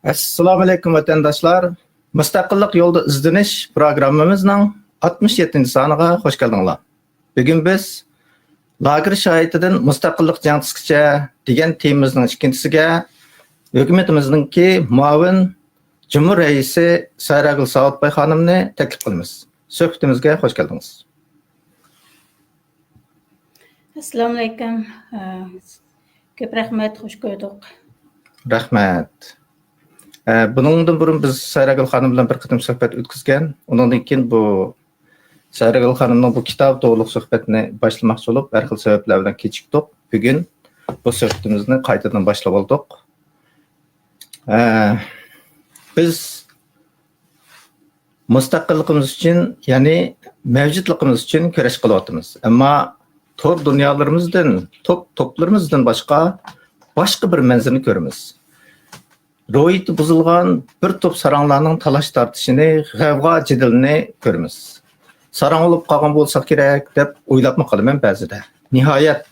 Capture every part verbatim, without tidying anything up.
ئەسسالامۇئەلەيكۇم، ۋەتەنداشلار! مۇستەقىللىق يولىدا ئىزدىنىش پروگراممىمىزنىڭ ئاتمىش يەتتىنچى سانىغا خوش كەلدىڭلار. بۈگۈن بىز لاگېر شارائىتىدىن مۇستەقىللىق جەڭچىسىگىچە دېگەن تېمىمىزنىڭ ئىككىنچىسىگە ھۆكۈمىتىمىزنىڭكى مۇئاۋىن جۇمھۇر رەئىسى سايراگۈل ساۋۇتباي خانىمنى تەكلىپ قىلىمىز. سۆھبىتىمىزگە خوش كەلدىڭىز. ئەسسالامۇئەلەيكۇم. ئە، كۆپ رەھمەت، خوش كۆردۇق. رەھمەت. ئە، بۇنىڭدىن بۇرۇن بىز سايراگۈل خانىم بىلەن بىر قېتىم سۆھبەت ئۆتكۈزگەن. ئۇنىڭدىن كېيىن بۇ سايراگۈل خانىمنىڭ بۇ كىتابى توغرۇلۇق سۆھبەتنى باشلىماقچى بولۇپ، ھەر خىل سەۋەبلەر بىلەن كېچىكتۇق. بۈگۈن بۇ سۆھبىتىمىزنى قايتىدىن باشلاپ ئالدۇق. ئە، بىز مۇستەقىللىقىمىز ئۈچۈن، يەنى مەۋجۇتلۇقىمىز ئۈچۈن كۈرەش قىلىۋاتىمىز. ئەمما تور دۇنيالىرىمىزدىن، توپ، توپلىرىمىزدىن باشقا، باشقا بىر مەنزىرىنى كۆرىمىز. روھىيىتى بۇزۇلغان بىر توپ ساراڭلارنىڭ تالاش تارتىشىنى، غەۋغا، جېدىلىنى كۆرىمىز. ساراڭ بولۇپ قالغان بولساق كېرەك دەپ ئويلاپمۇ قالىمەن بەزىدە. نىھايەت،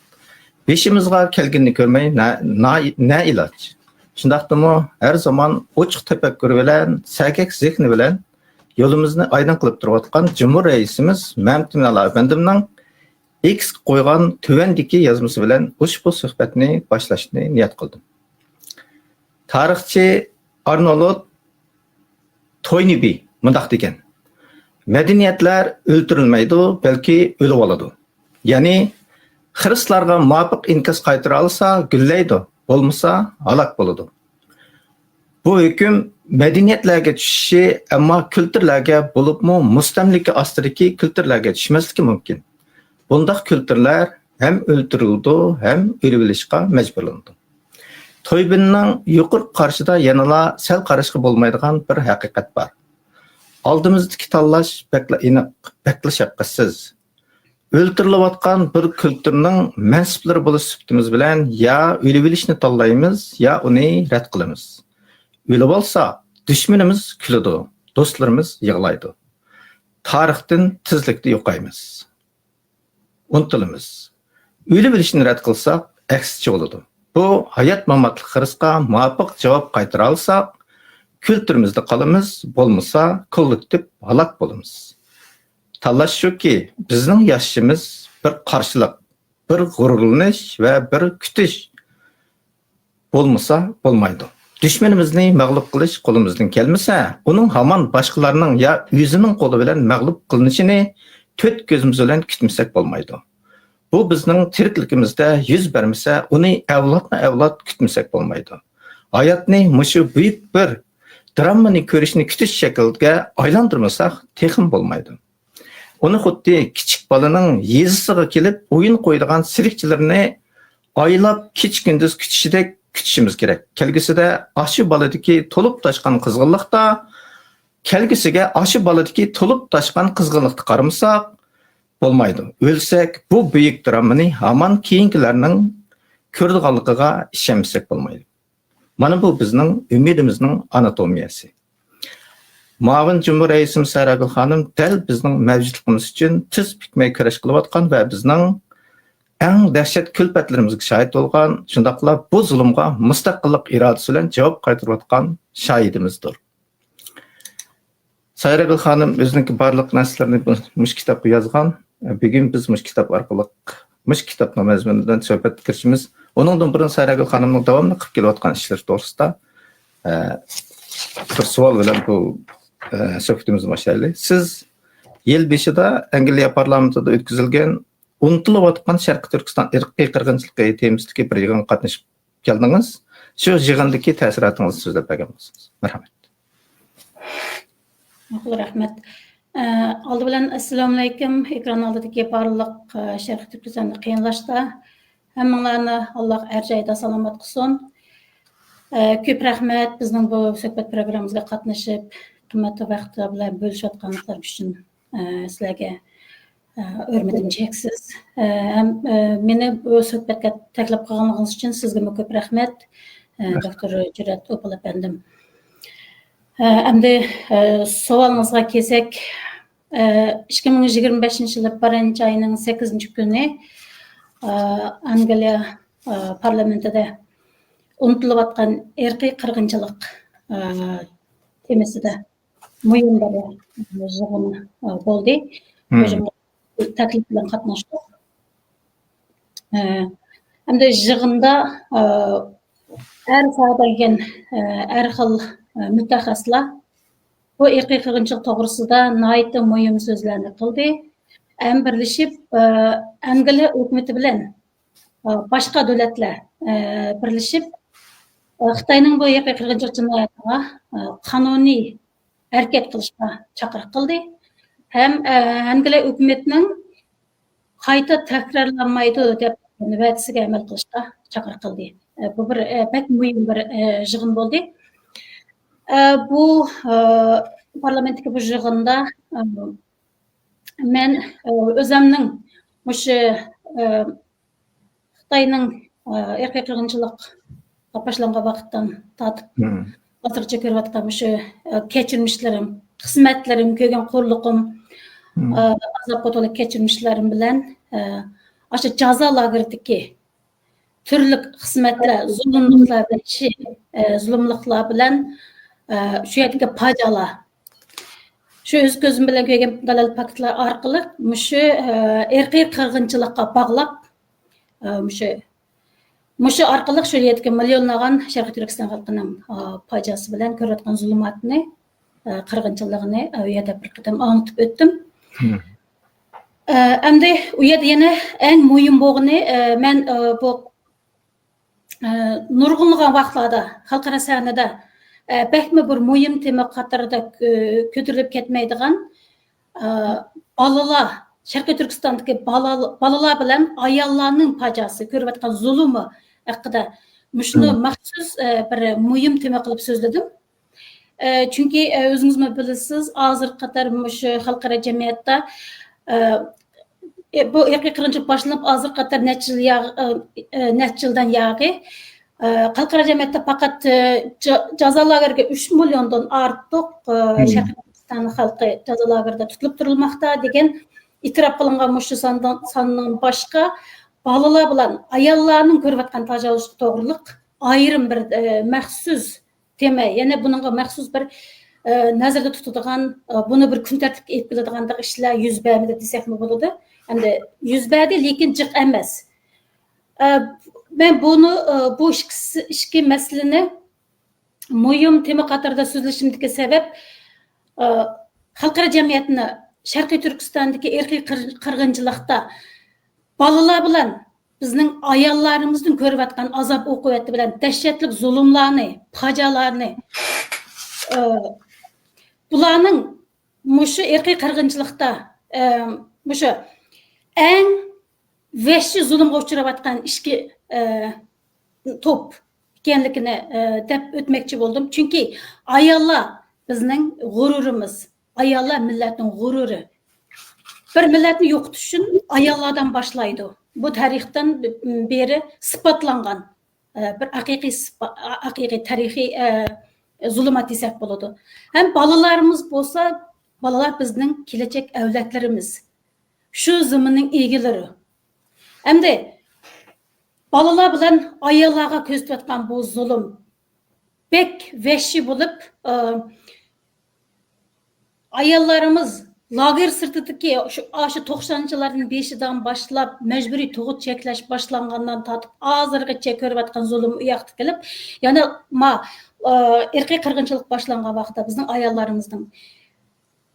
بېشىمىزغا كەلگىنىنى كۆرمەي نە، نە، نە ئىلاج؟ شۇنداقتىمۇ ھەر زامان ئوچۇق تەپەككۇر بىلەن، سەگەك زېھنى بىلەن يولىمىزنى ئايدىڭ قىلىپ تۇرۇۋاتقان جۇمھۇر رەئىسىمىز مەمتىمىن ئەپەندىمنىڭ ئېكسقا قويغان تۆۋەندىكى يازمىسى بىلەن ئۇشبۇ سۆھبەتنى باشلاشنى نىيەت قىلدىم. تارىخچى ئارنولد توينبى مۇنداق دېگەن: «مەدەنىيەتلەر ئۆلتۈرۈلمەيدۇ، بەلكى ئۆلۈۋالىدۇ.» يەنى، خىرىسلارغا مۇۋاپىق ئىنكاس قايتۇرالىسا گۈللەيدۇ، بولمىسا ھالاك بولىدۇ. بۇ ھۆكۈم مەدەنىيەتلەرگە چۈشۈشى، ئەمما كۈلتۈرلەرگە، بولۇپمۇ مۇستەملىكە ئاستىدىكى كۈلتۈرلەرگە چۈشمەسلىكى مۇمكىن. بۇنداق كۈلتۈرلەر ھەم ئۆلتۈرۈلىدۇ، ھەم ئۆلۈۋېلىشقا مەجبۇرلىنىدۇ. تويبىننىڭ يۇقىرىقى قارىشىدا يەنىلا سەل قاراشقا بولمايدىغان بىر ھەقىقەت بار. ئالدىمىزدىكى تاللاش بەكلا ئېنىق، بەكلا شەپقەتسىز. ئۆلتۈرۈلۈۋاتقان بىر كۈلتۈرنىڭ مەنسۇپلىرى بولۇش سۈپىتىمىز بىلەن يا ئۆلۈۋېلىشنى تاللايمىز، يا ئۇنى رەت قىلىمىز. ئۆلۈۋالسا، دۈشمىنىمىز كۈلىدۇ، دوستلىرىمىز يىغلايدۇ. تارىختىن تېزلىكتە يوقايمىز. ئۇنتۇلىمىز. ئۆلۈۋېلىشنى رەت قىلساق، ئەكسىچە بولىدۇ. بۇ ھايات-ماماتلىق خىرىسقا مۇۋاپىق جاۋاب قايتۇرالىساق، كۈلتۈرىمىزدە قالىمىز، بولمىسا، كوللېكتىپ ھالاك بولىمىز. تاللاش شۇكى، بىزنىڭ ياشىشىمىز بىر قارشىلىق، بىر غۇرۇرلىنىش ۋە بىر كۈتۈش بولمىسا بولمايدۇ. دۈشمىنىمىزنى مەغلۇپ قىلىش قولىمىزدىن كەلمىسە، ئۇنىڭ ھامان باشقىلارنىڭ يا ئۆزىنىڭ قولى بىلەن مەغلۇپ قىلىنىشىنى تۆت كۆزىمىز بىلەن كۈتمىسەك بولمايدۇ. بۇ بىزنىڭ تىرىكلىكىمىزدە يۈز بەرمىسە، ئۇنى ئەۋلادمۇ ئەۋلاد كۈتمىسەك بولمايدۇ. ھاياتنى مۇشۇ بۈيۈك بىر دراممىنى كۆرۈشنى كۈتۈش شەكلىگە ئايلاندۇرمىساق، تېخىمۇ بولمايدۇ. ئۇنى خۇددى كىچىك بالىنىڭ يېزىسىغا كېلىپ ئويۇن قويىدىغان سېرىقچىلىرىنى ئايلاپ كېچە-كۈندۈز كۈتۈشىدەك كۈتۈشىمىز كېرەك. كەلگۈسىدە ئاشۇ بالىدىكى تولۇپ تاشقان قىزغىنلىقتا، كەلگۈسىگە ئاشۇ بالىدىكى تولۇپ تاشقان قىزغىنلىقتا قارىمىساق بولمايدۇ. ئۆلسەك، بۇ بۈيۈك دراممىنى ھامان كېيىنكىلەرنىڭ كۆرىدىغانلىقىغا ئىشەنمىسەك بولمايدۇ. مانا بۇ بىزنىڭ ئۈمىدىمىزنىڭ ئاناتومىيەسى. مۇئاۋىن جۇمھۇر رەئىسىمىز سايراگۈل خانىم دەل بىزنىڭ مەۋجۇتلۇقىمىز ئۈچۈن تىز پۈكمەي كۈرەش قىلىۋاتقان ۋە بىزنىڭ ئەڭ دەھشەت كۈلپەتلىرىمىزگە شاھىت بولغان، شۇنداقلا بۇ زۇلۇمغا مۇستەقىللىق ئىرادىسى بىلەن جاۋاب قايتۇرۇۋاتقان شاھىدىمىزدۇر. سايراگۈل خانىم ئۆزىنىڭكى بارلىق نەرسىلىرىنى بۇ، مۇشۇ كىتابقا يازغان. بۈگۈن بىز مۇشۇ كىتاب ئارقىلىق، مۇشۇ كىتابنىڭ مەزمۇنىدىن سۆھبەتكە كىرىشىمىز. ئۇنىڭدىن بۇرۇن سايراگۈل خانىمنىڭ داۋاملىق قىلىپ كېلىۋاتقان ئىشلىرى توغرىسىدا، ئە، بىر سوئال بىلەن بۇ، ئە، سۆھبىتىمىزنى باشلايلى. سىز يىل بېشىدا ئەنگلىيە پارلامېنتىدا ئۆتكۈزۈلگەن ئۇنتۇلۇۋاتقان شەرقىي تۈركىستان ئىرقىي قىرغىنچىلىقى تېمىسىدىكى بىر يىغىنغا قاتنىشىپ كەلدىڭىز. شۇ يىغىندىكى تەسىراتىڭىزنى سۆزلەپ بەرگەن بولسىڭىز. مەرھەمەت. ماقۇل، رەھمەت. ئە، ئالدى بىلەن ئەسسالامۇئەلەيكۇم، ئېكران ئالدىدىكى بارلىق، ئە، شەرقىي تۈركىستاندا قېرىنداشلار. ھەممىڭلارنى ئاللاھ ھەر جايدا سالامەت قىلسۇن. ئە، كۆپ رەھمەت بىزنىڭ بۇ سۆھبەت پروگراممىمىزغا قاتنىشىپ، قىممەتلىك ۋاقىتلار بىلەن بۆلۈشۈۋاتقانلىقلىرى ئۈچۈن. ئە، سىلەرگە، ئە، ھۆرمىتىم چەكسىز. ئە، ھەم، ئە، مېنى بۇ سۆھبەتكە تەكلىپ قىلغانلىقىڭىز ئۈچۈن سىزگىمۇ كۆپ رەھمەت، ئە، دوكتور جۈرئەت ئوپال ئەپەندىم. ئە، ئەمدى، ئە، سوئالىڭىزغا كەلسەك، ئە، ئىككى مىڭ يىگىرمە بەشىنچى يىلى بىرىنچى ئاينىڭ سەككىزىنچى كۈنى، ئە، ئانگلىيە، ئە، پارلامېنتىدا ئۇنتۇلۇۋاتقان ئىرقىي قىرغىنچىلىق ئە، تېمىسىدا مۇھىم بىر، ئە، يىغىن، ئە، بولدى. مم. شۇ يىغىنغا تەكلىپ بىلەن قاتناشتۇق. ئە، ئەمدى يىغىندا، ئە، ھەر ساھەدە كەلگەن، ئە، ھەر خىل، ئە، مۇتەخەسسىسلەر بۇ ئىرقىي قىرغىنچىلىق توغرىسىدا ناھايىتى مۇھىم سۆزلەرنى قىلدى. ھەم بىرلىشىپ، ئە، ئەنگلىيە ھۆكۈمىتى بىلەن، ئە، باشقا دۆلەتلەر، ئە، بىرلىشىپ، ئە، خىتاينىڭ بۇ ئىرقىي قىرغىنچىلىق جىنايىتىغا، ئە، قانۇنىي ھەرىكەت قىلىشقا چاقىرىق قىلدى. ھەم، ئە، ئەنگلىيە ھۆكۈمىتىنىڭ قايتا تەكرارلانمايدۇ دەپ ۋەدىسىگە ئەمەل قىلىشقا چاقىرىق قىلدى. ئە، بۇ بىر، ئە، بەك مۇھىم بىر، ئە، يىغىن بولدى. ئە، بۇ، ئە، پارلامېنتتىكى بۇ يىغىندا، ئە، مەن، ئە، ئۆزۈمنىڭ مۇشۇ، ئە، خىتاينىڭ، ئە، ئىرقىي قىرغىنچىلىق باشلانغان ۋاقىتتىن تارتىپ مم. ھازىرغىچە كۆرۈۋاتقان مۇشۇ، ئە، كەچۈرمىشلىرىم، خىزمەتلىرىم، كۆرگەن خورلۇقۇم، مم. ئە، ئازابقا تولغان كەچۈرمىشلىرىم بىلەن، ئە، ئاشۇ جازا لاگېرىدىكى تۈرلۈك خىزمەتلەر، زۇلۇملۇقلار، ۋەھشىي، ئە، زۇلۇملۇقلار بىلەن، ئە، شۇ يەردىكى پاجىئالار. شۇ ئۆز كۆزۈم بىلەن كۆرگەن دەلىل پاكىتلار ئارقىلىق مۇشۇ، ئە، ئىرقىي قىرغىنچىلىققا باغلاپ، ئە، مۇشۇ، مۇشۇ ئارقىلىق شۇ يەردىكى مىليونلىغان شەرقىي تۈركىستان خەلقىنىڭ، ئە، پاجىئاسى بىلەن كۆرۈۋاتقان زۇلۇماتنى، ئە، قىرغىنچىلىقىنى، ئە، ئۇ يەردە بىر قېتىم ئاڭلىتىپ ئۆتتۈم. مم. ئە، ئەمدى ئۇ يەردە يەنە ئەڭ مۇھىم بولغىنى، ئە، مەن، ئە، بۇ، ئە، نۇرغۇنلىغان ۋاقىتلاردا خەلقئارا سەھنىدە، ئە، بەكمۇ بىر مۇھىم تېما قاتارىدا، ئە، كۆتۈرۈلۈپ كەتمەيدىغان، ئە، بالىلار، شەرقىي تۈركىستاندىكى بالا-، بالىلار بىلەن ئاياللارنىڭ پاجىئاسى، كۆرۈۋاتقان زۇلۇمى ھەققىدە مۇشۇنى مم. مەخسۇس، ئە، بىر مۇھىم تېما قىلىپ سۆزلىدىم. ئە، چۈنكى، ئە، ئۆزىڭىزمۇ بىلىسىز، ھازىرغا قەدەر مۇشۇ خەلقئارا جەمئىيەتتە، ئە، ئە، بۇ ئىرقىي قىرغىنچىلىق باشلىنىپ، ھازىرغا قەدەر نەچچە يىل يا-، ئە، ئە، نەچچە يىلدىن ياغى، ئە، خەلقئارا جەمئىيەتتە پەقەت، ئە، جا-، جازا لاگېرىگە ئۈچ مىليوندىن ئارتۇق، ئە، مم. شەرقىي تۈركىستان خەلقى جازا لاگېرىدا تۇتۇلۇپ تۇرۇلماقتا دېگەن ئېتىراپ قىلىنغان مۇشۇ ساندىن، ساننىڭ باشقا بالىلار بىلەن ئاياللارنىڭ كۆرۈۋاتقان تاجاۋۇزلۇقى توغرىلىق ئايرىم بىر، ئە، مەخسۇس تېما، يەنە بۇنىڭغا مەخسۇس بىر، ئە، نەزەردە تۇتىدىغان، ئە، بۇنى بىر كۈن تەرتىپكە ئېلىپ كېلىدىغاندەك ئىشلار يۈز بەرمىدى دېسەكمۇ بولىدۇ. ئەمدى يۈز بەردى، لېكىن جىق ئەمەس. ئە، مەن بۇنى، ئە، بۇ ئىككىسى، ئىككى مەسىلىنى مۇھىم تېما قاتارىدا سۆزلىشىمدىكى سەۋەب، ئە، خەلقئارا جەمئىيەتنى شەرقىي تۈركىستاندىكى ئىرقىي قىر-، قىرغىنچىلىقتا بالىلار بىلەن بىزنىڭ ئاياللىرىمىزدىن كۆرۈۋاتقان ئازاب ئوقۇبەتى بىلەن دەھشەتلىك زۇلۇملارنى، پاجىئالارنى، ئە، بۇلارنىڭ مۇشۇ ئىرقىي قىرغىنچىلىقتا، ئە، مۇشۇ ئەڭ ۋەھشىي زۇلۇمغا ئۇچراۋاتقان ئىچكى، ئە، توپ ئىكەنلىكىنى، ئە، دەپ ئۆتمەكچى بولدۇم. چۈنكى ئاياللار بىزنىڭ غۇرۇرىمىز. ئاياللار مىللەتنىڭ غۇرۇرى. بىر مىللەتنى يوقىتىش ئۈچۈن ئاياللاردىن باشلايدۇ. بۇ تارىختىن بېرى ئىسپاتلانغان، ئە، بىر ھەقىقىي ئىسپا-، ھەقىقىي تارىخىي، ئە، زۇلۇمات دېسەك بولىدۇ. ھەم بالىلارىمىز بولسا، بالىلار بىزنىڭ كېلەچەك ئەۋلادلىرىمىز. شۇ زېمىننىڭ ئىگىلىرى. ئەمدى بالىلار بىلەن ئاياللارغا كۆرسىتىۋاتقان بۇ زۇلۇم بەك ۋەھشىي بولۇپ، ئە، ئاياللىرىمىز لاگېر سىرتىدىكى شۇ، ئاشۇ توقسانىنچى يىللاردىن بېشىدىن باشلاپ مەجبۇرىي تۇغۇت چەكلەش باشلانغاندىن تارتىپ ھازىرغىچە كۆرۈۋاتقان زۇلۇم ئۇ ياقتا قېلىپ، يەنە ما-، ئە، ئىرقىي قىرغىنچىلىق باشلانغان ۋاقىتتا بىزنىڭ ئاياللىرىمىزنىڭ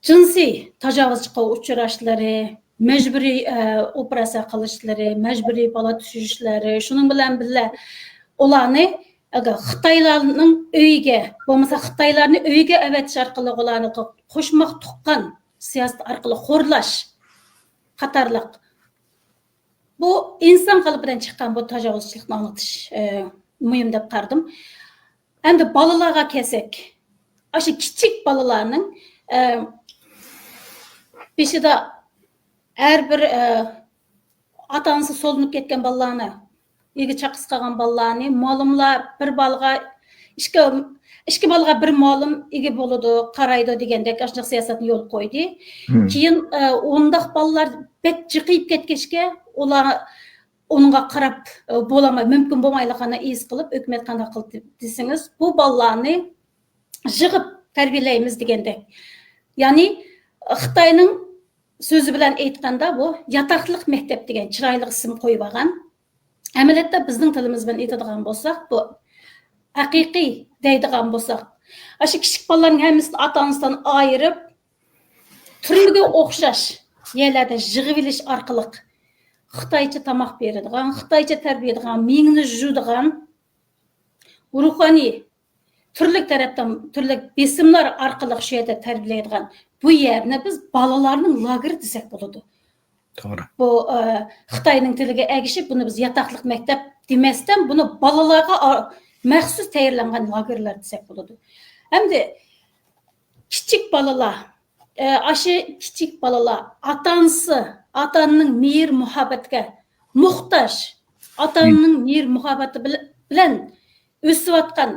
جىنسىي تاجاۋۇزچىلىققا ئۇچراشلىرى، مەجبۇرىي، ئە، ئوپېراتسىيە قىلىشلىرى، مەجبۇرىي بالا تۇتۇشلىرى، شۇنىڭ بىلەن بىللە ئۇلارنى ئەگەر خىتايلارنىڭ ئۆيىگە، بولمىسا خىتايلارنى ئۆيىگە ئەۋەتىش ئارقىلىق ئۇلارنى قوشماق تۇغقان سىياسىتى ئارقىلىق خورلاش قاتارلىق بۇ ئىنسان قېلىپىدىن چىققان بۇ تاجاۋۇزچىلىقنى ئاڭلىتىش، ئە، مۇھىم دەپ قارىدىم. ئەمدى بالىلارغا كەلسەك، ئاشۇ كىچىك بالىلارنىڭ، ئە، بېشىدا ھەر بىر، ئە، ئاتا-ئانىسى سولىنىپ كەتكەن بالىلارنى، ئىگە چاقىسى قالغان بالىلارنى، مۇئەللىملەر بىر بالىغا، ئىككى، ئىككى بالىغا بىر مۇئەللىم ئىگە بولىدۇ، قارايدۇ دېگەندەك ئاشۇنداق سىياسەتنى يولغا قويدى. مم. كېيىن، ئە، ئۇنداق بالىلار بەك جىقىيىپ كەتكەچكە، ئۇلار ئۇنىڭغا قاراپ، ئە، بولالماي، مۇمكىن بولمايدىغانلىقىنى ھېس قىلىپ، ھۆكۈمەت قانداق قىلدى دېسىڭىز، بۇ بالىلارنى يىغىپ تەربىيەلەيمىز دېگەندەك. يەنى خىتاينىڭ سۆزى بىلەن ئېيتقاندا، بۇ ياتاقلىق مەكتەپ دېگەن چىرايلىق ئىسىم قويۇۋالغان. ئەمەلىيەتتە بىزنىڭ تىلىمىز بىلەن ئېيتىدىغان بولساق، بۇ ھەقىقىي دەيدىغان بولساق، ئاشۇ كىچىك بالىلارنىڭ ھەممىسىنى ئاتا-ئانىسىدىن ئايرىپ، تۈرمىگە ئوخشاش يەرلەردە يىغىۋېلىش ئارقىلىق خىتايچە تاماق بېرىدىغان، خىتايچە تەربىيە بېرىدىغان، مېڭىنى جۇيىدىغان، روھانىي تۈرلۈك تەرەپتىن، تۈرلۈك بېسىملار ئارقىلىق شۇ يەردە تەربىيەلەيدىغان بۇ يەرنى بىز بالىلارنىڭ لاگېرى دېسەك بولىدۇ. توغرا. بۇ، ئە، خىتاينىڭ تىلىگە ئەگىشىپ، بۇنى بىز ياتاقلىق مەكتەپ دېمەستىن، بۇنى بالىلارغا ئا-، مەخسۇس تەييارلانغان لاگېرلار دېسەك بولىدۇ. ئەمدى كىچىك بالىلار، ئە، ئاشۇ كىچىك بالىلار ئاتا-ئانىسى، ئاتا-ئانىنىڭ مېھىر-مۇھەببىتىگە موھتاج، ئاتا-ئانىنىڭ مېھىر-مۇھەببىتى بىل-، بىلەن ئۆسۈۋاتقان،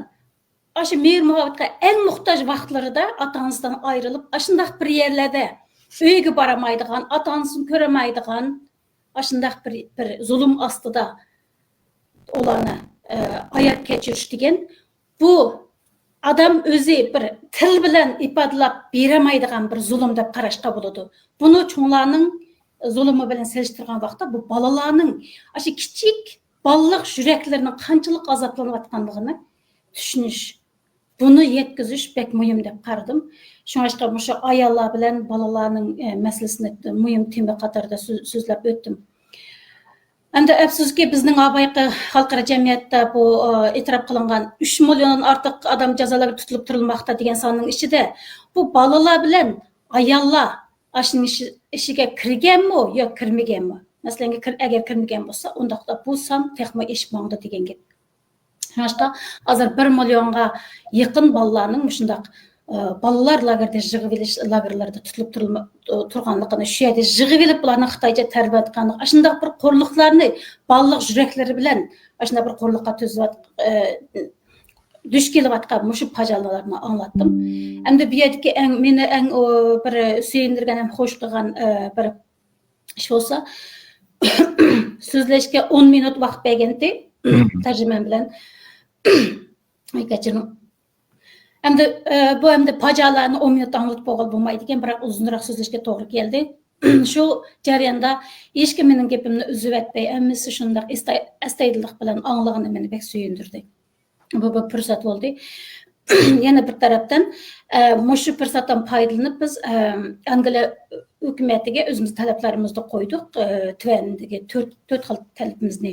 ئاشۇ مېھىر-مۇھەببەتكە ئەڭ موھتاج ۋاقىتلىرىدا ئاتا-ئانىسىدىن ئايرىلىپ، ئاشۇنداق بىر يەرلەردە ئۆيىگە بارالمايدىغان، ئاتا-ئانىسىنى كۆرەلمەيدىغان، ئاشۇنداق بىر، بىر زۇلۇم ئاستىدا ئۇلارنى، ئە، ھايات كەچۈرۈش دېگەن، بۇ ئادەم ئۆزى بىر تىل بىلەن ئىپادىلەپ بېرەلمەيدىغان بىر زۇلۇم دەپ قاراشقا بولىدۇ. بۇنى چوڭلارنىڭ زۇلۇمى بىلەن سېلىشتۇرغان ۋاقىتتا، بۇ بالىلارنىڭ ئاشۇ كىچىك بالىلىق يۈرەكلىرىنىڭ قانچىلىك ئازابلىنىۋاتقانلىقىنى چۈشىنىش، بۇنى يەتكۈزۈش بەك مۇھىم دەپ قارىدىم. شۇڭلاشقا مۇشۇ ئاياللار بىلەن بالىلارنىڭ، ئە، مەسىلىسىنى مۇھىم تېما قاتارىدا سۆ-، سۆزلەپ ئۆتتۈم. ئەمدى ئەپسۇسكى، بىزنىڭ ئاۋايقى خەلقئارا جەمئىيەتتە بۇ، ئە، ئېتىراپ قىلىنغان ئۈچ مىليوندىن ئارتۇق ئادەم جازالاردىن تۇتۇلۇپ تۇرۇلماقتا دېگەن ساننىڭ ئىچىدە بۇ بالىلار بىلەن ئاياللار ئاشۇنىڭ ئىشى-، ئىچىگە كىرگەنمۇ يا كىرمىگەنمۇ؟ مەسىلەن، كىر-، ئەگەر كىرمىگەن بولسا، ئۇنداقتا بۇ سان تېخىمۇ ئېشىپ ماڭىدۇ دېگەن گەپ. شۇڭلاشقا ھازىر بىر مىليونغا يېقىن بالىلارنىڭ مۇشۇنداق، ئە، بالىلار لاگېرىدا يىغىۋېلىش لاگېرلىرىدا تۇتۇلۇپ تۇرۇلما-، تۇرغانلىقىنى، شۇ يەردە يىغىۋېلىپ، بۇلارنى خىتايچە تەربىيەلەيدىغانلىقى، ئاشۇنداق بىر قۇرۇقلۇقلارنى بالىلىق يۈرەكلىرى بىلەن ئاشۇنداق بىر قۇرۇقلۇققا تۈزۈۋات-، ئە، دۇچ كېلىۋاتقان مۇشۇ پاجىئانىلارنى ئاڭلاتتىم. ئەمدى بۇ يەردىكى ئەڭ، مېنى ئەڭ، ئۇ، بىر سۆيۈندۈرگەن ھەم خوش قىلغان، ئە، بىر ئىش بولسا، سۆزلەشكە ئون مىنۇت ۋاقىت بەرگەنتى، تەرجىمەم بىلەن. ئاي، كەچۈرۈڭ. ئەمدى، ئە، بۇ ئەمدى پاجىئانىلارنى ئون مىنۇت ئاڭلىتىپ بولغىلى بولمايدىكەن، بىراق ئۇزۇنراق سۆزلەشكە توغرا كەلدى. شۇ جەرياندا ھېچكىم مېنىڭ گېپىمنى ئۈزۈۋەتمەي، ھەممىسى شۇنداق ئەستاي-، ئەستايىدىللىق بىلەن ئاڭلىغىنى مېنى بەك سۆيۈندۈردى. بۇ بىر پۇرسەت بولدى. يەنە بىر تەرەپتىن، ئە، مۇشۇ پۇرسەتتىن پايدىلىنىپ، بىز، ئە، ئانگلىيە ھۆكۈمىتىگە ئۆزىمىز تەلەپلىرىمىزنى قويدۇق. ئە، تۆۋەندىكى تۆت، تۆت خىل تەلىپىمىزنى.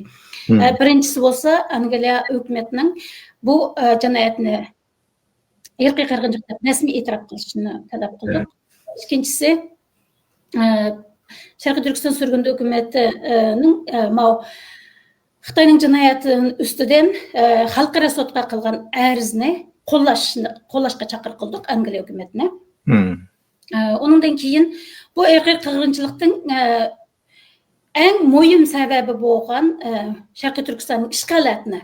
ئە، بىرىنچىسى بولسا، ئانگلىيە ھۆكۈمىتىنىڭ بۇ، ئە، جىنايەتنى، ئىرقىي قىرغىنچىلىق دەپ رەسمىي ئېتىراپ قىلىشىنى تەلەپ قىلدۇق. ئىككىنچىسى، ئە، شەرقىي تۈركىستان سۈرگۈندە ھۆكۈمىتىنىڭ، ئە، ماۋۇ خىتاينىڭ جىنايەتى ئۈستىدىن، ئە، خەلقئارا سوتقا قىلغان ئەرزنى قوللاش، قوللاشقا چاقىرىق قىلدۇق ئانگلىيە ھۆكۈمىتىنى. ئە، ئۇنىڭدىن كېيىن بۇ ئىرقىي قىرغىنچىلىقتىن، ئە، ئەڭ مۇھىم سەۋەبى بولغان، ئە، شەرقىي تۈركىستاننىڭ ئىشغالاتىنى،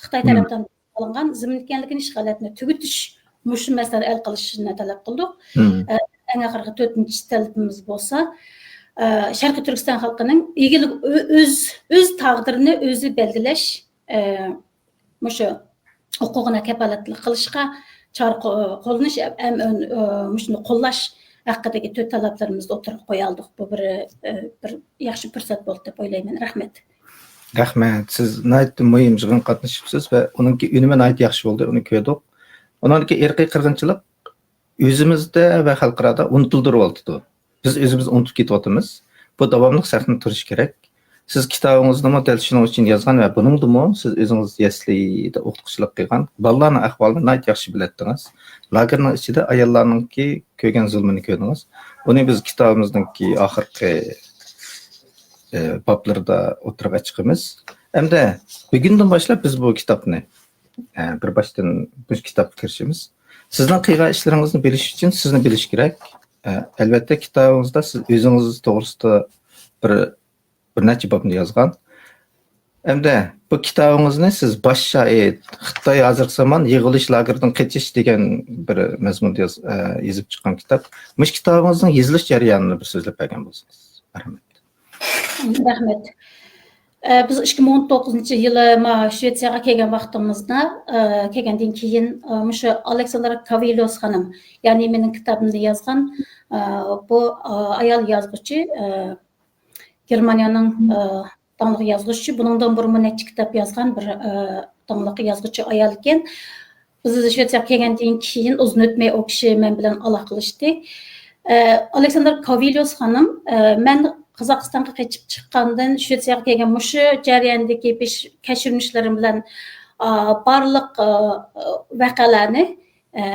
خىتاي تەرەپتىن قىلىنغان زېمىن ئىكەنلىكىنى، ئىشغالاتنى تۈگىتىش مۇشۇ مەسىلىنى ھەل قىلىشنى تەلەپ قىلدۇق. ئە، ئەڭ ئاخىرقى تۆتىنچى تەلىپىمىز بولسا، ئە، شەرقىي تۈركىستان خەلقىنىڭ ئىگىلىك، ئۆ-، ئۆز، ئۆز تەقدىرىنى ئۆزى بەلگىلەش، ئە، مۇشۇ ھوقۇقىنى كاپالەتلىك قىلىشقا چارە قو-، قوللىنىش ھەم، ئە، مۇشۇنى قوللاش ھەققىدىكى تۆت تەلەپلىرىمىزنى ئوتتۇرىغا قويالىدۇق. بۇ بىر، ئە، بىر ياخشى پۇرسەت بولدى دەپ ئويلايمەن. رەھمەت. رەھمەت. سىز ناھايىتى مۇھىم يىغىنغا قاتنىشىپسىز ۋە ئۇنىڭكى ئۈنۈمى ناھايىتى ياخشى بولدى، ئۇنى كۆردۇق. ئۇنىڭدىكى ئىرقىي قىرغىنچىلىق ئۆزىمىزدە ۋە خەلقئارادا ئۇنتۇلدۇرۇۋاتىدۇ. بىز ئۆزىمىز ئۇنتۇپ كېتىۋاتىمىز. بۇ داۋاملىق سەھنىدە تۇرۇشى كېرەك. سىز كىتابىڭىزنىمۇ دەل شۇنىڭ ئۈچۈن يازغان ۋە بۇنىڭدىمۇ سىز ئۆزىڭىز يەسلىدە ئوقۇتقۇچىلىق قىلغان بالىلارنىڭ ئەھۋالىنى ناھايىتى ياخشى بىلەتتىڭىز. لاگېرنىڭ ئىچىدە ئاياللارنىڭكى كۆرگەن زۇلمىنى كۆردىڭىز. ئۇنى بىز كىتابىمىزنىڭكى ئاخىرقى، ئە، بابلىرىدا ئوتتۇرىغا چىقىمىز. ئەمدى بۈگۈندىن باشلاپ بىز بۇ كىتابنى، ئە، بىر باشتىن بۇ كىتابقا كىرىشىمىز. سىزنىڭ قىلغان ئىشلىرىڭىزنى بىلىش ئۈچۈن سىزنى بىلىش كېرەك. ئە، ئەلۋەتتە، كىتابىڭىزدا سىز ئۆزىڭىز توغرىسىدا بىر، بىر نەچچە بابنى يازغان. ئەمدى بۇ كىتابىڭىزنى سىز باش شاھىت، خىتاي ھازىرقى زامان يىغىۋېلىش لاگېرىدىن قېچىش دېگەن بىر مەزمۇندا ياز-، ئە، يېزىپ چىققان كىتاب. مۇشۇ كىتابىڭىزنىڭ يېزىلىش جەريانىنى بىر سۆزلەپ بەرگەن بولسىڭىز. رەھمەت. رەھمەت. ئە، بىز ئىككى مىڭ ئون توققۇزىنچى يىلى ما شىۋېتسىيەگە كەلگەن ۋاقتىمىزدا، ئە، كەلگەندىن كېيىن، ئە، مۇشۇ ئالېكساندرا كاۋېليوس خانىم، يەنى مېنىڭ كىتابىمنى يازغان، ئە، بۇ، ئە، ئايال يازغۇچى، ئە، گېرمانىيەنىڭ، ئە، داڭلىق يازغۇچى، بۇنىڭدىن بۇرۇنمۇ نەچچە كىتاب يازغان بىر، ئە، داڭلىق يازغۇچى ئايال ئىكەن. بىز شىۋېتسىيەگە كەلگەندىن كېيىن ئۇزۇن ئۆتمەي ئۇ كىشى مەن بىلەن ئالاقىلەشتى. ئە، ئالېكساندر كاۋېليوس خانىم، ئە، مەن قازاقىستانغا قېچىپ چىققاندىن شىۋېتسىيەگە كەلگەن مۇشۇ جەرياندىكى بېش-، كەچۈرمىشلىرىم بىلەن، ئا، بارلىق، ئا، ۋەقەلەرنى، ئە،